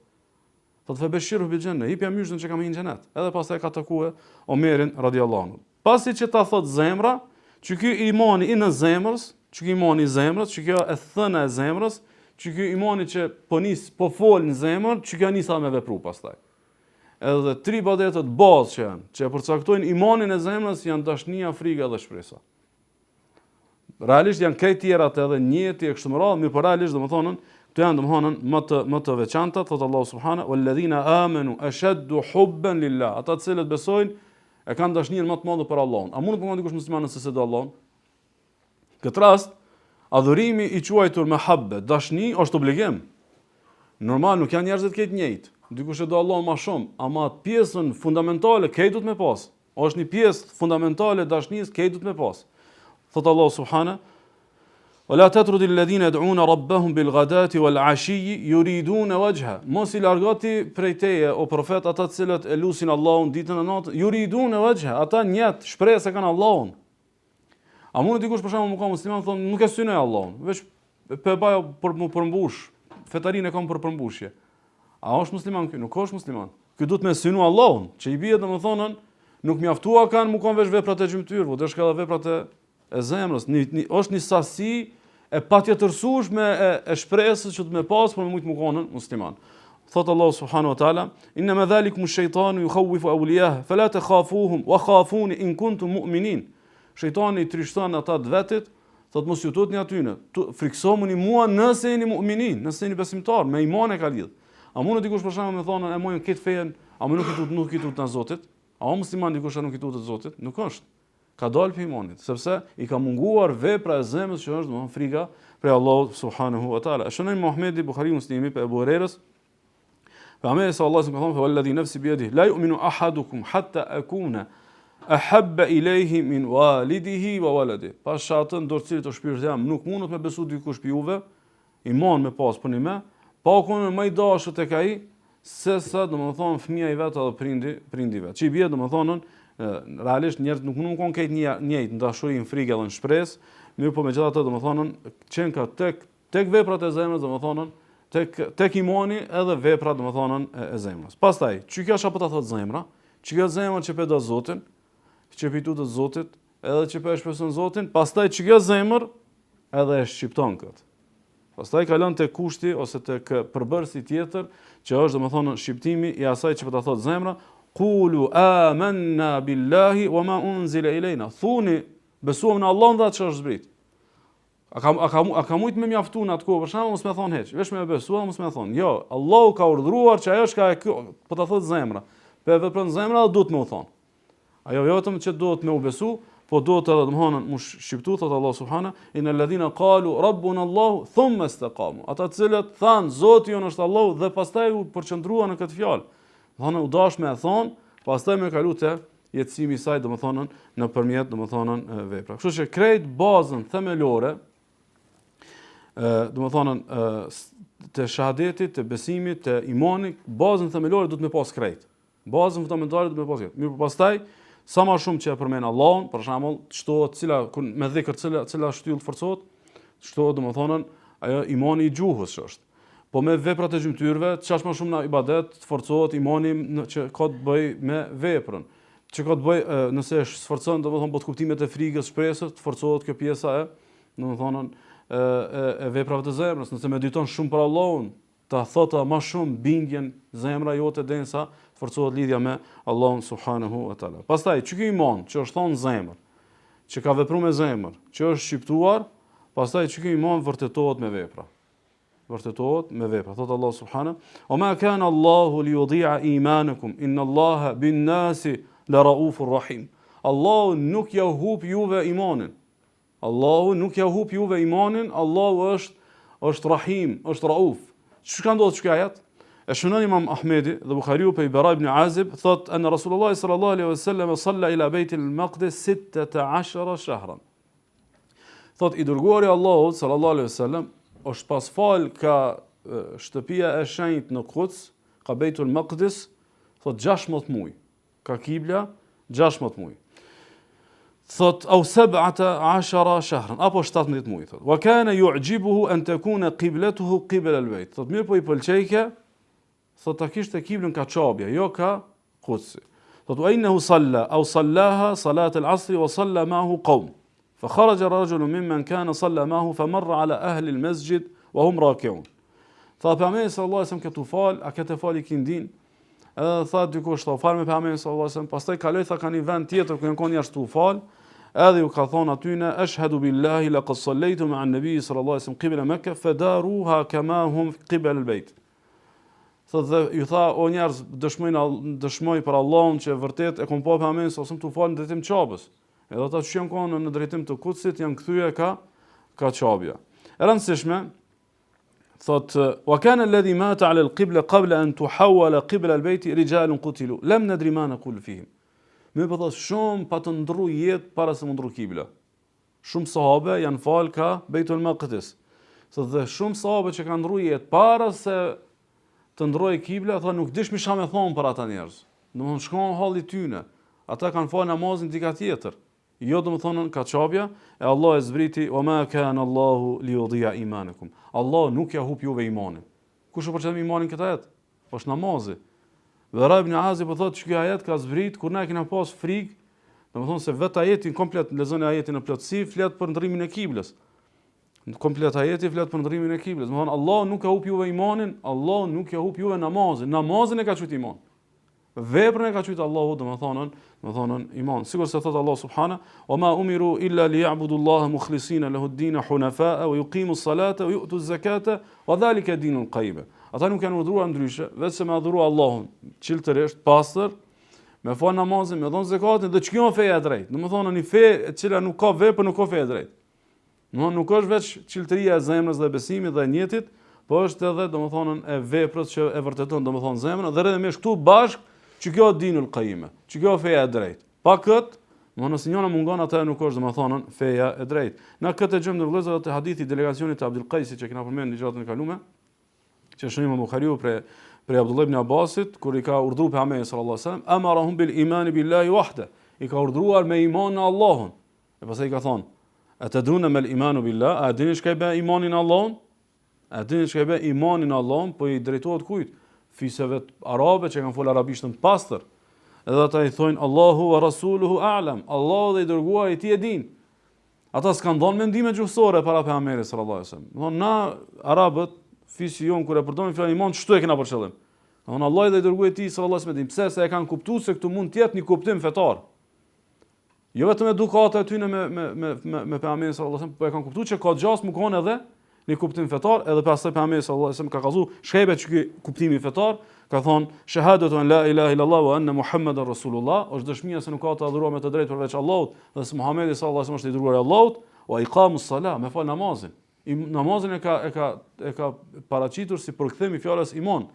Thot febeshirhu bil xhenne, jipja myzhden që ka me hi në xhenet. Edhe pastaj e ka takue Omerin radiallahu anhu. Pasi që ta thot zemra, që ky imani i në zemrës, që ky imani i zemrës, që kjo e thëna e zemrës, që ky imani që po nis po fol në zemër, që kjo nis me vepru pastaj. Edhe tri ibadetet bazë që janë, që e përcaktojnë imanin e zemrës janë dashnia, friga dhe shpresa. Realisht janë krejt tjerat edhe nijeti e kështu me radhë, mirëpo realisht domethënë, këto janë domethënë më të më të veçanta, thotë Allahu subhanahu walladhina amanu ashaddu hubban lillah. Ata të cilët besojnë e kanë dashninë më të madhe për Allahun. A mundet me kon dikush musliman nëse s'e do Allahun? Këtë rast, adhurimi i quajtur mehabbe, dashni është obligim. Normal nuk janë njerëzit krejt njëjtë. Dikush e do Allahun më shumë, ama atë pjesën fundamentale krejt duhet me pas. Është një pjesë fundamentale e dashnisë, krejt duhet me pas. Thot Allahu subhana, Wa la tatrudi alladhina yad'una rabbahum bil ghadati wal ashi yuridun wajha. Mos i largo ti prej teje o profet ata të cilët e lusin Allahun ditën e natën, yuridun wajha, ata njet shpresë e kanë Allahun. A mundet dikush për shembull me kon musliman thonë nuk e synoj Allahun, veç po e baj për mu përmbush, fetarinë e kam për përmbushje. A është musliman ky? Nuk është musliman. Ky duhet me synu Allahun, që i bie domethënë nuk mjaftua kanë mu kon veç veprat e gjymtyrëve, deshka edhe veprat e, e zemrës. Një, një, është një sasi e patjetërsueshme e, e shpresës që duhet me pas për me mujtë mu konën musliman. Thot Allahu subhanahu wa taala, "Inna ma dhalikum ash-shaytanu yukhawwifu awliyah, fala takhafuhum wa khafuni in kuntum mu'minin." Shejtani i trishton ata të vetit, thot mos ju tutni atyne, frikësomuni mua nëse jeni mu'minin, nëse jeni besimtar, me iman e ka lidh. A mundet dikush për shembull me thonë e mojnë këtë fejen, a më nuk i tut nuk i tutna Zotit? A o musliman dikush a nuk i tutet Zotit? Nuk është. Ka dalë prej imanit, sepse i ka munguar vepra e zemrës që është domethënë friga prej Allahut subhanahu wa taala. E shënon Imam Ahmedi, Buhari Muslimi prej Ebu Hurejrës. Pejgamberi sallallahu alaihi wasallam ka thonë, "Walladhi nafsi bi yadihi la yu'minu ahadukum hatta akuna ahabba ilayhi min walidihi wa waladihi." Pasha atë në dorë cilit është shpirti jem, nuk mundet me besu dikush prej juve Iman me pas përnime, pa u konë më i dashur tek ai se sa domethënë fëmija i vet edhe prindi, prindi i vet. Që i bie domethënë realisht njerëzit nuk mund të konë krejt një njëjtë në dashuri, në frikë edhe në shpresë, mirëpo megjithatë domethënë qenka tek tek veprat e zemrës domethënë tek tek imani edhe veprat domethënë e, e zemrës. Pastaj, që kjo çka po ta thot zemra, që kjo zemër që pe do Zotin, që po i tutet Zotit, edhe që po e shpreson Zotin, pastaj që kjo zemër edhe e shqipton këtë. Pastaj kalon te kushti ose tek përbërësi tjetër, që është domethënë shqiptimi i asaj që po ta thot zemra, qulu amanna billahi wa ma unzila ilejna. Thuni, besuam në Allahun dhe atë që është zbrit. A ka a ka a ka mujt me mjaftu në atë kohë për shembull mos me thon hiç, veç me besu mos me thon. Jo, Allahu ka urdhëruar që ajo çka e kjo, po ta thot zemra. Po e vepron zemra dhe duhet me u thon. Ajo jo vetëm që duhet me u besu, po duhet edhe domthonë mu shqiptu thot Allahu subhana, inna alladhina qalu rabbuna Allahu thumma istaqamu. Ata të cilët thanë Zoti jonë është Allahu dhe pastaj u përqendruan në këtë fjalë. Domthonë u dash me e thon, pastaj me kalu te jetësimi i saj domthonë nëpërmjet domthonë vepra. Kështu që krejt bazën themelore ë domthonë të shahadetit, të besimit, të imanit, bazën themelore duhet me pas krejt. Bazën fundamentale duhet me pas krejt. Mirëpo pastaj. Sa ma shumë që e përmen Allahun, për shembull, të shtohet cila kur me dhikr cila cila shtyllë forcohet, të shtohet domethënë ajo imani i gjuhës që është. Po me veprat e gjymtyrëve, qaq ma shumë në ibadet, të forcohet imani në, që ka të bëjë me veprën. Që ka të bëjë, nëse e sforcon, domethënë botëkuptimet e frigës, shpresës, të forcohet kjo pjesa e, domethënë, e, e, e veprave të zemrës. Nëse mediton shumë për Allahun, ta thotë ma shumë bindjen zemra jote derisa të forcohet lidhja me Allahun subhanahu wa taala. Pastaj, qiky iman që është thonë zemër, që ka vepru me zemër, që është shqiptuar, pastaj qiky iman vërtetohet me vepra. Vërtetohet me vepra. Thotë Allah subhanahu, "Wa ma kana Allahu li yudi'a imanakum, inna Allaha bin nasi la raufur rahim." Allahu nuk ja hup juve imanin. Allahu nuk ja hup juve imanin, Allahu është është Rahim, është Rauf. Çka ka ndodhur qiky ajet? E shënon Imam Ahmedi dhe Buhariu prej Bera ibn Azib, thot enne Rasulullah sallallahu alaihi wasallam salla ila Beit al-Maqdis 16 shahran. Thot i dërguari i Allahut sallallahu alaihi wasallam është pas fal ka shtëpia e shenjtë në Kuds, ka Beitul Maqdis, thot 16 muaj. Ka kibla 16 muaj. Thot au seb'ata ashara shahran apo 17 muaj thot. Wa kana yu'jibuhu an takuna qiblatuhu qibla al-bayt. Thot mirëpo i pëlqejke thot ta kishte kiblën ka Qabja, jo ka Kudsi. Thot wa innahu salla au sallaha salat al-asr wa salla ma'ahu qawm. Fa kharaja rajulun mimman kana salla ma'ahu fa marra ala ahli al-masjid wa hum raki'un. Tha pejgamberi sallallahu alaihi wasallam ke tu fal, a ke tu fal ikindin? Edhe tha dikush tha fal me pejgamberin sallallahu alaihi wasallam, pastaj kaloi tha ka një vend tjetër ku janë kon njerëz tu fal, edhe ju ka thonë atyne eshhedu billahi laqad sallaitu ma'a an-nabi sallallahu alaihi wasallam qibla Mekka fadaruha kama hum qibla al-bayt. Thot dhe ju tha o njerëz dëshmoj dëshmoj për Allahun që vërtet e kom pa pejgamberin sallallahu alaihi wasallam tu fal në drejtim Qabës. Edhe ata që janë konë në drejtim të Kudsit janë kthyer ka ka Qabja. E rëndësishme Thot, wa kana alladhi mata ala al-qibla qabla an tuhawwala qibla al-bayt rijalun qutilu lam nadri ma naqul fihim. Mirëpo thot shumë patën ndrru jetë para se m'u ndrru kibla. Shumë sahabe janë fal ka Beitul Maqdis. Thot dhe shumë sahabe që kanë ndrru jetë para se të ndrrojë kibla, thot nuk dishmi çka me thon për ata njerëz. Domthon çka halli tyne. Ata kanë fal namazin dika tjetër. Jo domethënë ka Qabja, e Allah e zbriti, wa ma kana Allahu li yudhi'a imanakum. Allahu nuk ja hup juve imanin. Kush e përqendron imanin këtë ajet? Është namazi. Bera ibn Azib po thotë që ky ajet ka zbrit kur na kena pas frikë, domethënë se vetë ajetin komplet lexoni ajetin në plotësi, flet për ndrrimin e kiblës. Komplet ajeti flet për ndrrimin e kiblës. Domethënë Allahu nuk ja hup juve imanin, Allahu nuk ja hup juve namazin. Namazin e ka quajtur iman. Veprën e ka qujt Allahu, domethënë, domethënë iman. Sikurse thot Allahu subhana, "Wa ma umiru illa li ya'budu Allaha mukhlisina lahu ad-din hunafa'a wa yuqimu as-salata wa yu'tu az-zakata wa dhalika dinul qayyim." Ata nuk janë urdhëruar ndryshe, veçse me adhuru Allahun çiltërisht, pastër, me fal namazin, me dhon zekatin dhe qikjo feja e drejtë. Domethënë një fe e cila nuk ka vepër, nuk ka fe e drejtë. Domethënë nuk është veç çiltëria e zemrës dhe besimit dhe nijetit, po është edhe domethënë e veprës që e vërteton domethënë zemrën dhe rrjedhimisht këtu bashk që kjo është dinul qayyim, që kjo feja e drejtë. Pa kët, domethënë nëse njëra mungon atë nuk është domethënë feja e drejtë. Na këtë e gjejmë vëllezër te hadithi i delegacionit të Abdul Qaisit që kena përmendur në ligjëratën e kaluar, që shënon Imam Buhariu prej prej Abdullah ibn Abbasit kur i ka urdhëruar pejgamberi sallallahu alajhi wasallam, amarahum bil iman billahi wahda. I ka urdhëruar me iman në Allahun. E pastaj i ka thonë, e tedrune mel imanu billah, a e dini çka i bë imani në Allahun? A e dini çka i bë imani në Allahun? Po i drejtohet kujt? Fiseve arabe që kanë folë arabishtën pastër. Edhe ata i thonë, Allahu wa rasuluhu a'lam, Allahu dhe i dërguari i tij e din. Ata s'kanë dhonë mendime gjuhësore para pejgamberit sallallahu alaihi wasallam. Thonë na arabët, fisi jonë kur e përdorim fjalën iman, qështu e kena për qëllim. Thonë Allahu dhe i dërguari i tij sallallahu alaihi wasallam e din. Pse se e kanë kuptuar se këtu mund të jetë një kuptim fetar. Jo vetëm edukata e tyne me me me me, me pejgamberin sallallahu alajhi wasallam, po e kanë kuptuar që ka gjasë me kon edhe një kuptim fetar, edhe pastaj pejgamberi sallallahu alajhi wasallam ka kallzu çka i bë ky kuptimi fetar, ka thonë shahadatu an la ilaha illallah wa anna muhammeden rasulullah, është dëshmia se nuk ka të adhuruar me të drejtë përveç Allahut dhe se Muhamedi sallallahu alajhi wasallam është i dërguar i Allahut, wa iqamus salah, me fal namazin. I namazin e ka e ka e ka paraqitur si përkthim i fjalës iman.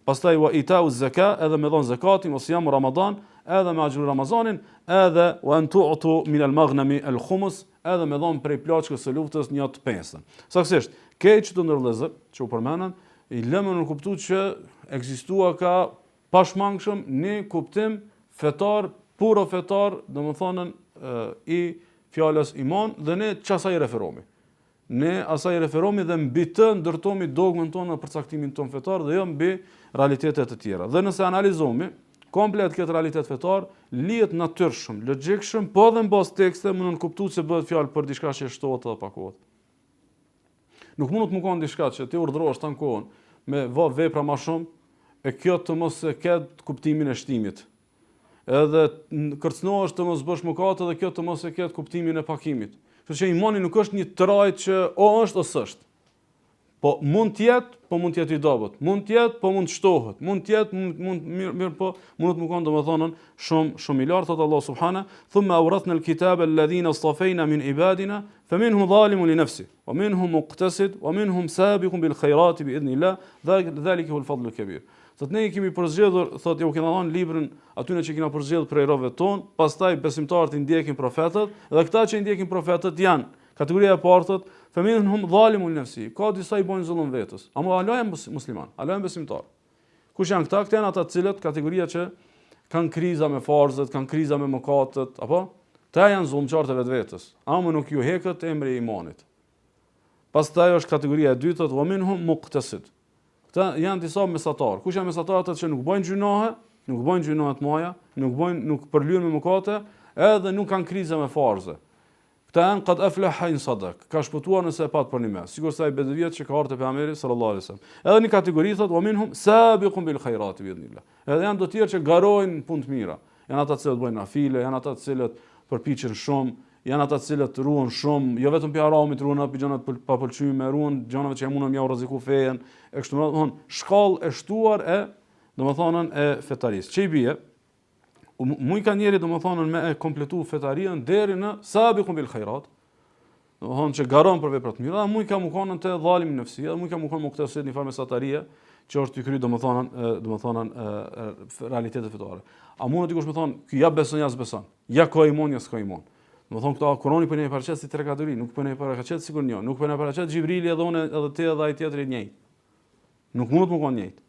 Pastaj wa itau zaka, edhe me dhon zakatin, wa sijamu Ramadan, edhe me agjëru Ramazanin, edhe wa an tu'tu min al-maghnami al-khumus, edhe me dhon prej plaçkës së luftës një të pestën. Saksisht, krejt qëto vëllezër që u përmendën, i lëmë me kuptu që ekzistuaka pashmangshëm një kuptim fetar. puro fetar, domethënë i fjalës iman dhe ne qasaj i referomi. Ne asaj i referomi dhe mbi të ndërtomi dogmën tonë dhe përcaktimin tonë fetar dhe jo mbi realitete të tjera. Dhe nëse analizomi komplet këtë realitet fetar, lihet natyrshëm, logjikshëm, po edhe në bazë tekste me nënkuptu se bëhet fjalë për diçka që shtohet edhe pakohet. Nuk mundet me konë diçka që ti urdhërohesh tanë kohën me ba vepra ma shumë, e kjo të mos e ketë kuptimin e shtimit. Edhe kërcënohesh të mos bësh mëkate dhe kjo të mos e ketë kuptimin e pakimit. Kështu që imani nuk është një trajtë që o është o s'është. Po mund të jetë, po mund të jetë i dobët. Mund të jetë, po mund të shtohet. Mund të jetë, mund mund mirë mirë po mund të me konë domethënë shumë shumë i lartë thotë Allah subhana, thumma awrathna al-kitaba alladhina istafayna min ibadina, faminhum zalimun li nafsi, wa minhum muqtasid, wa minhum sabiqun bil khayrati bi idhnillah, dhalika huwa al-fadlu al-kabir. Thotë ne i kemi përzgjedhur, thotë jau kena dhënë librin atyre që kena përzgjedhur prej robëve tonë, pastaj besimtarët i ndjekin profetët, dhe këta që i ndjekin profetët janë kategoria e parë thotë, feminhum zalimun li nefsi, ka disa i bojnë zullum vetes. Ama hala janë musliman, hala janë besimtar. Kush janë këta? Këta janë ata të cilët kategoria që kanë kriza me farzet, kanë kriza me mëkatet, apo? Këta janë zullumqarët e vetvetes. Ama nuk ju heket emri i imanit. Pastaj është kategoria e dytë, thotë, wa minhum muqtasid. Këta janë disa mesatar. Kush janë mesatarët ata që nuk bëjnë gjynahe, nuk bëjnë gjynahe të mëdha, nuk bëjnë nuk përlyhen me mëkate, edhe nuk kanë kriza me farze. Këta janë kad aflaha in sadak. Ka shpëtuar nëse e pat përnime. Sikurse ai bedeviu që ka ardhur te pejgamberi sallallahu alaihi wasallam. Edhe një kategori thotë wa minhum sabiqun bil khairati bi idhnillah. Edhe janë do tjerë që garojnë në punë të mira. Janë ata të cilët bëjnë nafile, janë ata të cilët përpiqen shumë, Janë ata të cilët ruhen shumë, jo vetëm prej haramit, ruhen edhe prej gjanave të papëlqyme, ruhen gjanave që mundën me jau rreziku fejen, e kështu me radhë, domethënë, shkallë e shtuar e, domethënë, e fetarisë. Që i bie, mujka njeri, domethënë, me e kompletu fetarinë deri në sabiqun bil khairat, domethënë që garon për vepra të mira, dhe mujka me konë te dhalim nefsi, dhe mujka me konë muktesid një farë mesatarie, që është tu kry, domethënë, domethënë, realitetet fetare. A mundet dikush me thonë, ky ja beson, ja s'beson. Ja ka iman, ja s'ka iman. Domethënë këto Kurani po na i paraqet si tre kategori, nuk po na i paraqet sikur një, nuk po na paraqet Xhibrili edhe unë edhe ti edhe ai tjetri njëjtë. Nuk mundet me konë njëjtë.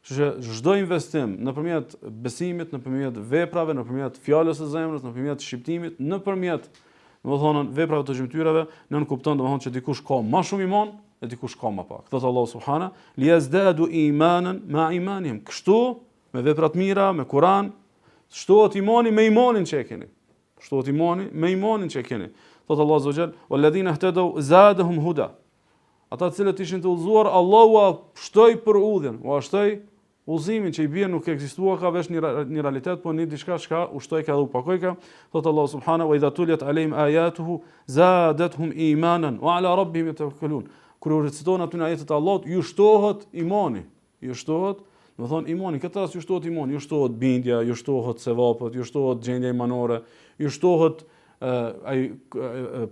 Kështu që çdo investim nëpërmjet besimit, nëpërmjet veprave, nëpërmjet fjalës së zemrës, nëpërmjet shqiptimit, nëpërmjet, domethënë, veprave të gjymtyrëve, nënkupton domethënë që dikush ka më shumë iman e dikush ka më pak. Thotë Allahu subhana, li yazdadu imanan ma imanihim. Kështu me vepra të mira, me Kur'an, Shtohet imani me imanin që e keni. Shtohet imani me imanin që e keni. Thotë Allahu azza wa jall, "Walladhina ihtadaw zadahum huda." Ata të cilët ishin të udhëzuar, Allahu ua shtoi përudhjen, ua shtoi udhëzimin që i bie nuk ekzistuaka veç një, një realitet, po një diçka çka u shtojka dhe u pakojka. Thotë Allahu subhanahu wa idha tuliyat alehim ayatuhu zadatuhum imanan wa ala rabbihim yatawakkalun. Kur u recitohen atyne ajetet e Allahut, ju shtohet imani. Ju shtohet, domethonë imani, këtë rast ju shtohet imani, ju shtohet bindja, ju shtohet sevapet, ju shtohet gjendja imanore, ju shtohet ai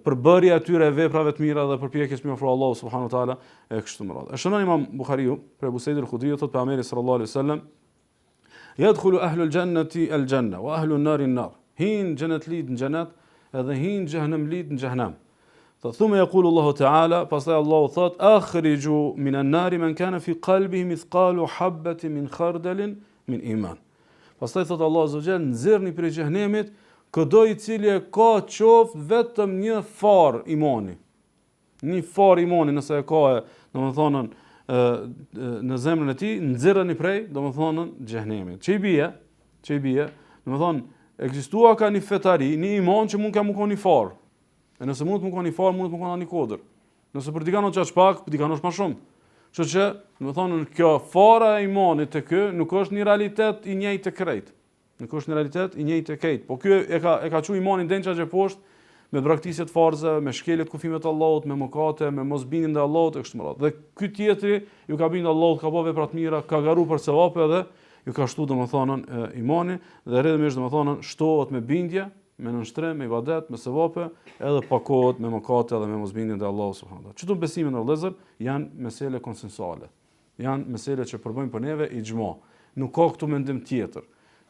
përbërja e tyre e veprave të mira dhe përpjekjes me afru Allahu subhanahu wa taala e kështu me radhë. E shënon Imam Buhariu prej Abu Sa'id al-Khudri thotë pejgamberi sallallahu alaihi wasallam Yadkhulu ahlu al-jannati al-janna wa ahlu an-nari an-nar. Hin xhenetlit në xhenet edhe hin xhehenemlit në xhehenem. Thotë thumme yaqulu Allahu Teala, pastaj Allahu thotë, akhriju min an-nari men kana fi qalbihi mithqalu habbatin min khardalin min iman. Pastaj thotë Allahu azza wa jall, nxirrni prej xhehenemit këdo i cili e ka qoftë vetëm një farë imani. Një farë imani nëse e ka e, domethënë, në zemrën e tij, nxirrni prej, domethënë, xhehenemit. Që i bie, që i bie, domethënë, ekzistuaka një fetari, një iman që mund ka me konë një farë. E nëse mund të me konë një farë, mund të me konë një kodër. Nëse për dikan është qaq pak, për dikan është ma shumë. Kështu që, domethonë, kjo fara e imanit te ky, nuk është një realitet i njëjtë te krejt. Nuk është një realitet i njëjtë te krejt. Po ky e ka, e ka çu imanin deri qaq poshtë, me braktisje të farzeve, me shkelje të kufijve të Allahut, me mëkate, me mosbindje ndaj Allahut e kështu me radhë. Dhe ky tjetri ju ka bindur Allahut, ka bërë vepra të mira, ka garu për sevape dhe ju ka shtu domethënë imani dhe rrjedhimisht domethënë shtohet me bindje, me nënshtrim, me ibadet, me sevape, edhe pakohet me mëkate dhe me mosbindje ndaj Allahut subhanahu wa taala. Qëto besime vëllezër janë mesele konsensuale. Janë mesele që përbëjnë për neve ixhma. Nuk ka këtu mendim tjetër.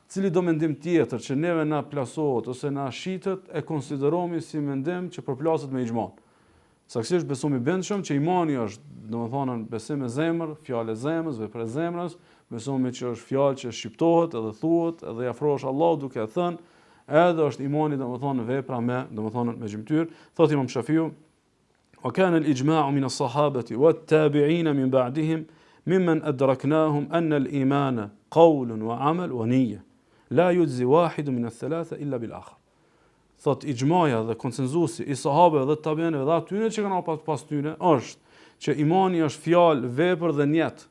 Cilido mendim tjetër që neve na plasohet ose na shitet e konsideromi si mendim që përplaset me ixhman. Saktësisht besomi bindshëm që imani është, domethënë, besim me zemër, fjalë e zemrës, vepër e zemrës, besomi që është fjalë që shqiptohet edhe thuhet edhe i afrohesh Allahut duke e thënë, edhe është imani domethënë vepra me, domethënë me gjymtyrë. Thotë Imam Shafiu, "Wa kana al-ijma'u min as-sahabati wat-tabi'in min ba'dihim mimman adraknahum anna al-imana qawlun wa 'amal wa niyya. La yujzi wahidun min ath-thalatha illa bil-akhar." Thotë ixhmaja dhe konsenzusi i sahabeve dhe tabiinëve dhe atyre që kanë ardhur pas tyre është që imani është fjalë, vepër dhe nijet.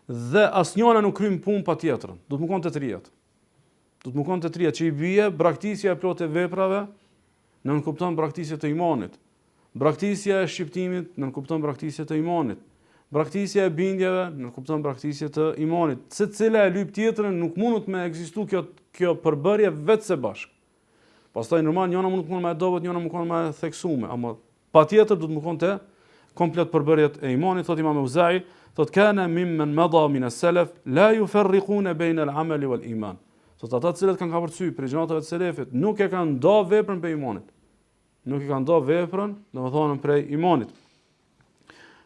Dhe asnjëra nuk kryen punë pa tjetrën. Duhet me kon të trijat. Duhet me kon të trijat që i bie braktisja e plotë e veprave nënkupton braktisje të imanit. Braktisja e shqiptimit nënkupton braktisje të imanit. Braktisja e bindjeve nënkupton braktisje të imanit. Secila e lyp tjetrën nuk mundet me ekzistu kjo kjo përbërje veçse bashkë. Pastaj normal njëna mund të konë më e dobët, njëna mund të konë më e theksuar, ama patjetër duhet me konë të komplet përbërjet e imanit, thotë Imam Euzai, thotë kana mimman mada min as-salaf la yufarriquna bayna al-amal wal-iman. Thotë ata të cilët kanë kapërcy prej gjeneratave të selefit, nuk e kanë nda veprën prej imanit. Nuk e kanë nda veprën, domethënë prej imanit.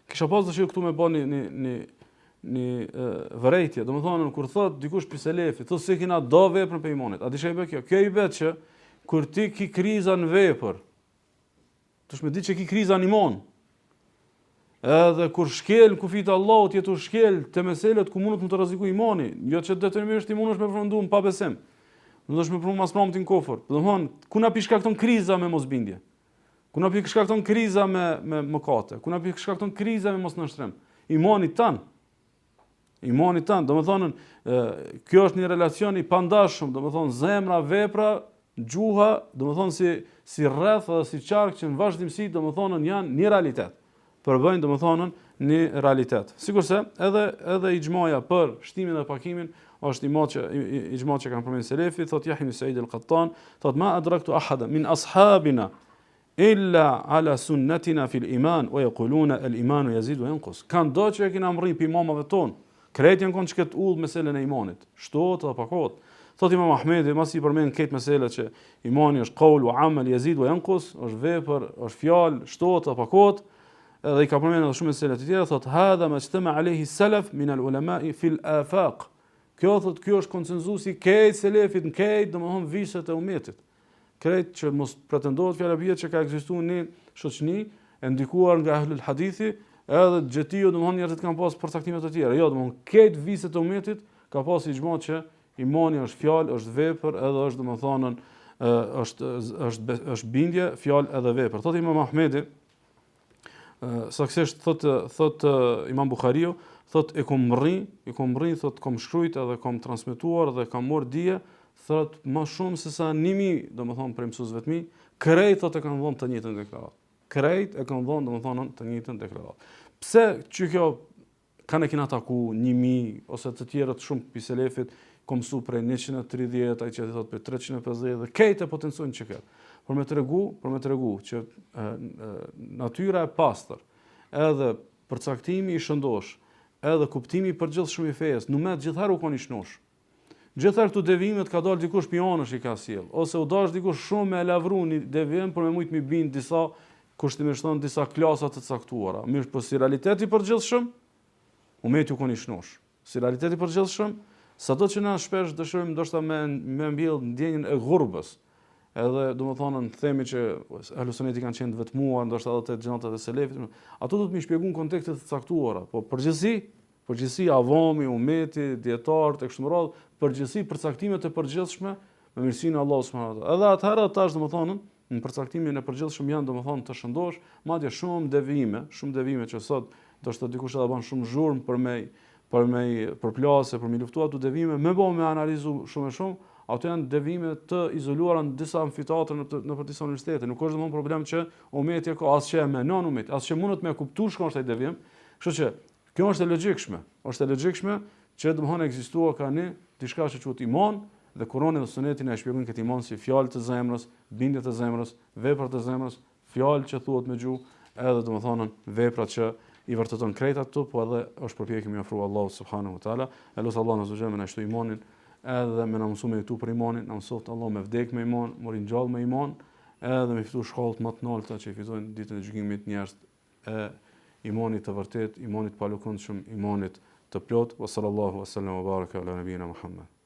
Kisha pas dëshirë këtu me bë një një një një vërejtje, domethënë kur thot dikush prej selefit, thotë s'e kena nda veprën prej imanit. A di çka i bë kjo? Kjo i bë që kur ti ki kriza në vepër, duhesh me ditë që ki kriza në iman. Edhe kur shkel në kufijtë e Allahut, je tu shkel te meselet ku mundet me të rreziku imani, jo që detyrimisht ti mundesh me përfundu në pabesim. Mundesh me përfundu mas pramti në kufër. Domthon, ku na pi shkakton kriza me mosbindje? Ku na pi shkakton kriza me me mëkate? Ku na pi shkakton kriza me mosnënshtrim? Imani tan. Imani tan, domethënë, kjo është një relacion i pandashëm, domethënë zemra, vepra, gjuha, domethënë si si rreth dhe si qark që në vazhdimësi domethënë janë një realitet. Përbëjnë domethënë një realitet. Sikurse edhe edhe ixhmaja për shtimin dhe pakimin është ixhma që ixhma që kanë përmendur selefi, thot Yahya ibn Sa'id al-Qattan, thot ma adraktu ahada min ashabina Illa ala sunnetina fil iman wa yaquluna al imanu yazid wa yanqus. Kando që e kena mrri pi imamave tonë. Krejt janë kon n'qët udhë meselën e imanit. Shtohet dhe pakohet. Thot Imam Ahmedi, masi i përmend këtë mesele që imani është qaul wa amal yazid wa yanqus, është vepër, është fjalë, shtohet dhe pakohet. Edhe i ka përmendur edhe shumë mesele të tjera, thot hadha ma ijtama alayhi salaf min al ulama'i fil afaq. Kjo thot kjo është konsensusi krejt selefit në krejt, domethënë viset e umetit. Krejt që mos pretendohet fjala bie që ka ekzistuar një shoqni e ndikuar nga ehlul hadithi, edhe gjetiu domthon njerëzit kanë pas përcaktime të tjera. Jo, domthon krejt viset e umetit ka pas ixhma që imani është fjalë, është vepër, edhe është domethënë është është është bindje, fjalë edhe vepër. Thotë Imam Ahmedi, saksisht thot thot Imam Buhariu, thot e kom mrri, e kom mrri, thot kom shkrujt edhe kom transmetuar dhe kam marr dije, thot më shumë se sa 1000, domethënë prej mësuesve të mi, krejt thot e kanë dhënë të njëjtën deklaratë. Krejt e kanë dhënë domethënë të njëjtën deklaratë. Pse që kjo Kanë e kena taku 1000 ose të tjerët shumë pi selefit, kom mësu prej 130, ai që thot prej 350 dhe krejt e potencojnë që këtë. Por me tregu, për me tregu që e, e, natyra e pastër, edhe përcaktimi i shëndosh, edhe kuptimi i përgjithshëm i fesë, n'umet gjithherë u kon i shnosh. Gjithherë këto devijimet ka dalë dikush pi anësh i ka sjell, ose u dash dikush shumë me e lavru një devijim për me mujt mi bind disa, kushtimisht thonë disa klasa të caktuara. Mirëpo si realitet i përgjithshëm, umeti u kon i shnosh. Si realitet i përgjithshëm, sado që na shpesh dëshirojmë ndoshta me me mbjell ndjenjën e gurbës, edhe domethënë themi që ehlu suneti kanë qenë të vetmuar, ndoshta edhe te gjeneratat e selefit, ato duhet mi shpjegu në kontekste të caktuara, po përgjithësi Përgjithësi avami, umeti, dijetarët e kështu me radhë, përgjithësi përcaktimet e përgjithshme me mirësinë e Allahut subhanahu wa taala. Edhe atëherë edhe tash domethënë në përcaktimin e përgjithshëm janë domethënë të shëndosh, madje shumë devijime, shumë devijime që sot ndoshta dikush edhe bën shumë zhurmë për me për me përplasë, për me luftu ato devijime, me bo me analizu shumë e shumë, ato janë devijime të izoluara në disa amfiteatre në, nëpër disa universitete. Nuk është domethënë problem që umeti e ka, as që e menon umeti, as që mundet me kuptu çka është ai devijim. Kështu që Kjo është e logjikshme, është e logjikshme që domethënë ekzistua ka një diçka që quhet iman dhe Kurani dhe Suneti na e shpjegojnë këtë iman si fjalë të zemrës, bindje të zemrës, vepra të zemrës, fjalë që thuhet me gjuhë, edhe domethënë vepra që i vërteton krejt ato, po edhe është përpjekje me afru Allahu subhanahu wa taala. E lus Allahun azza me na shtu imanin, edhe me na mësu me jetu për imanin, na mësoftë Allahu me vdek me iman, m'u ringjall me iman, edhe me fitu shkallët më të nalta që i fitojnë ditën e gjykimit njerëzit e imanit të vërtetë, imanit të palëkundshëm, imanit të plotë, wa sallallahu wa sallam wa baraka ala nabina Muhammad.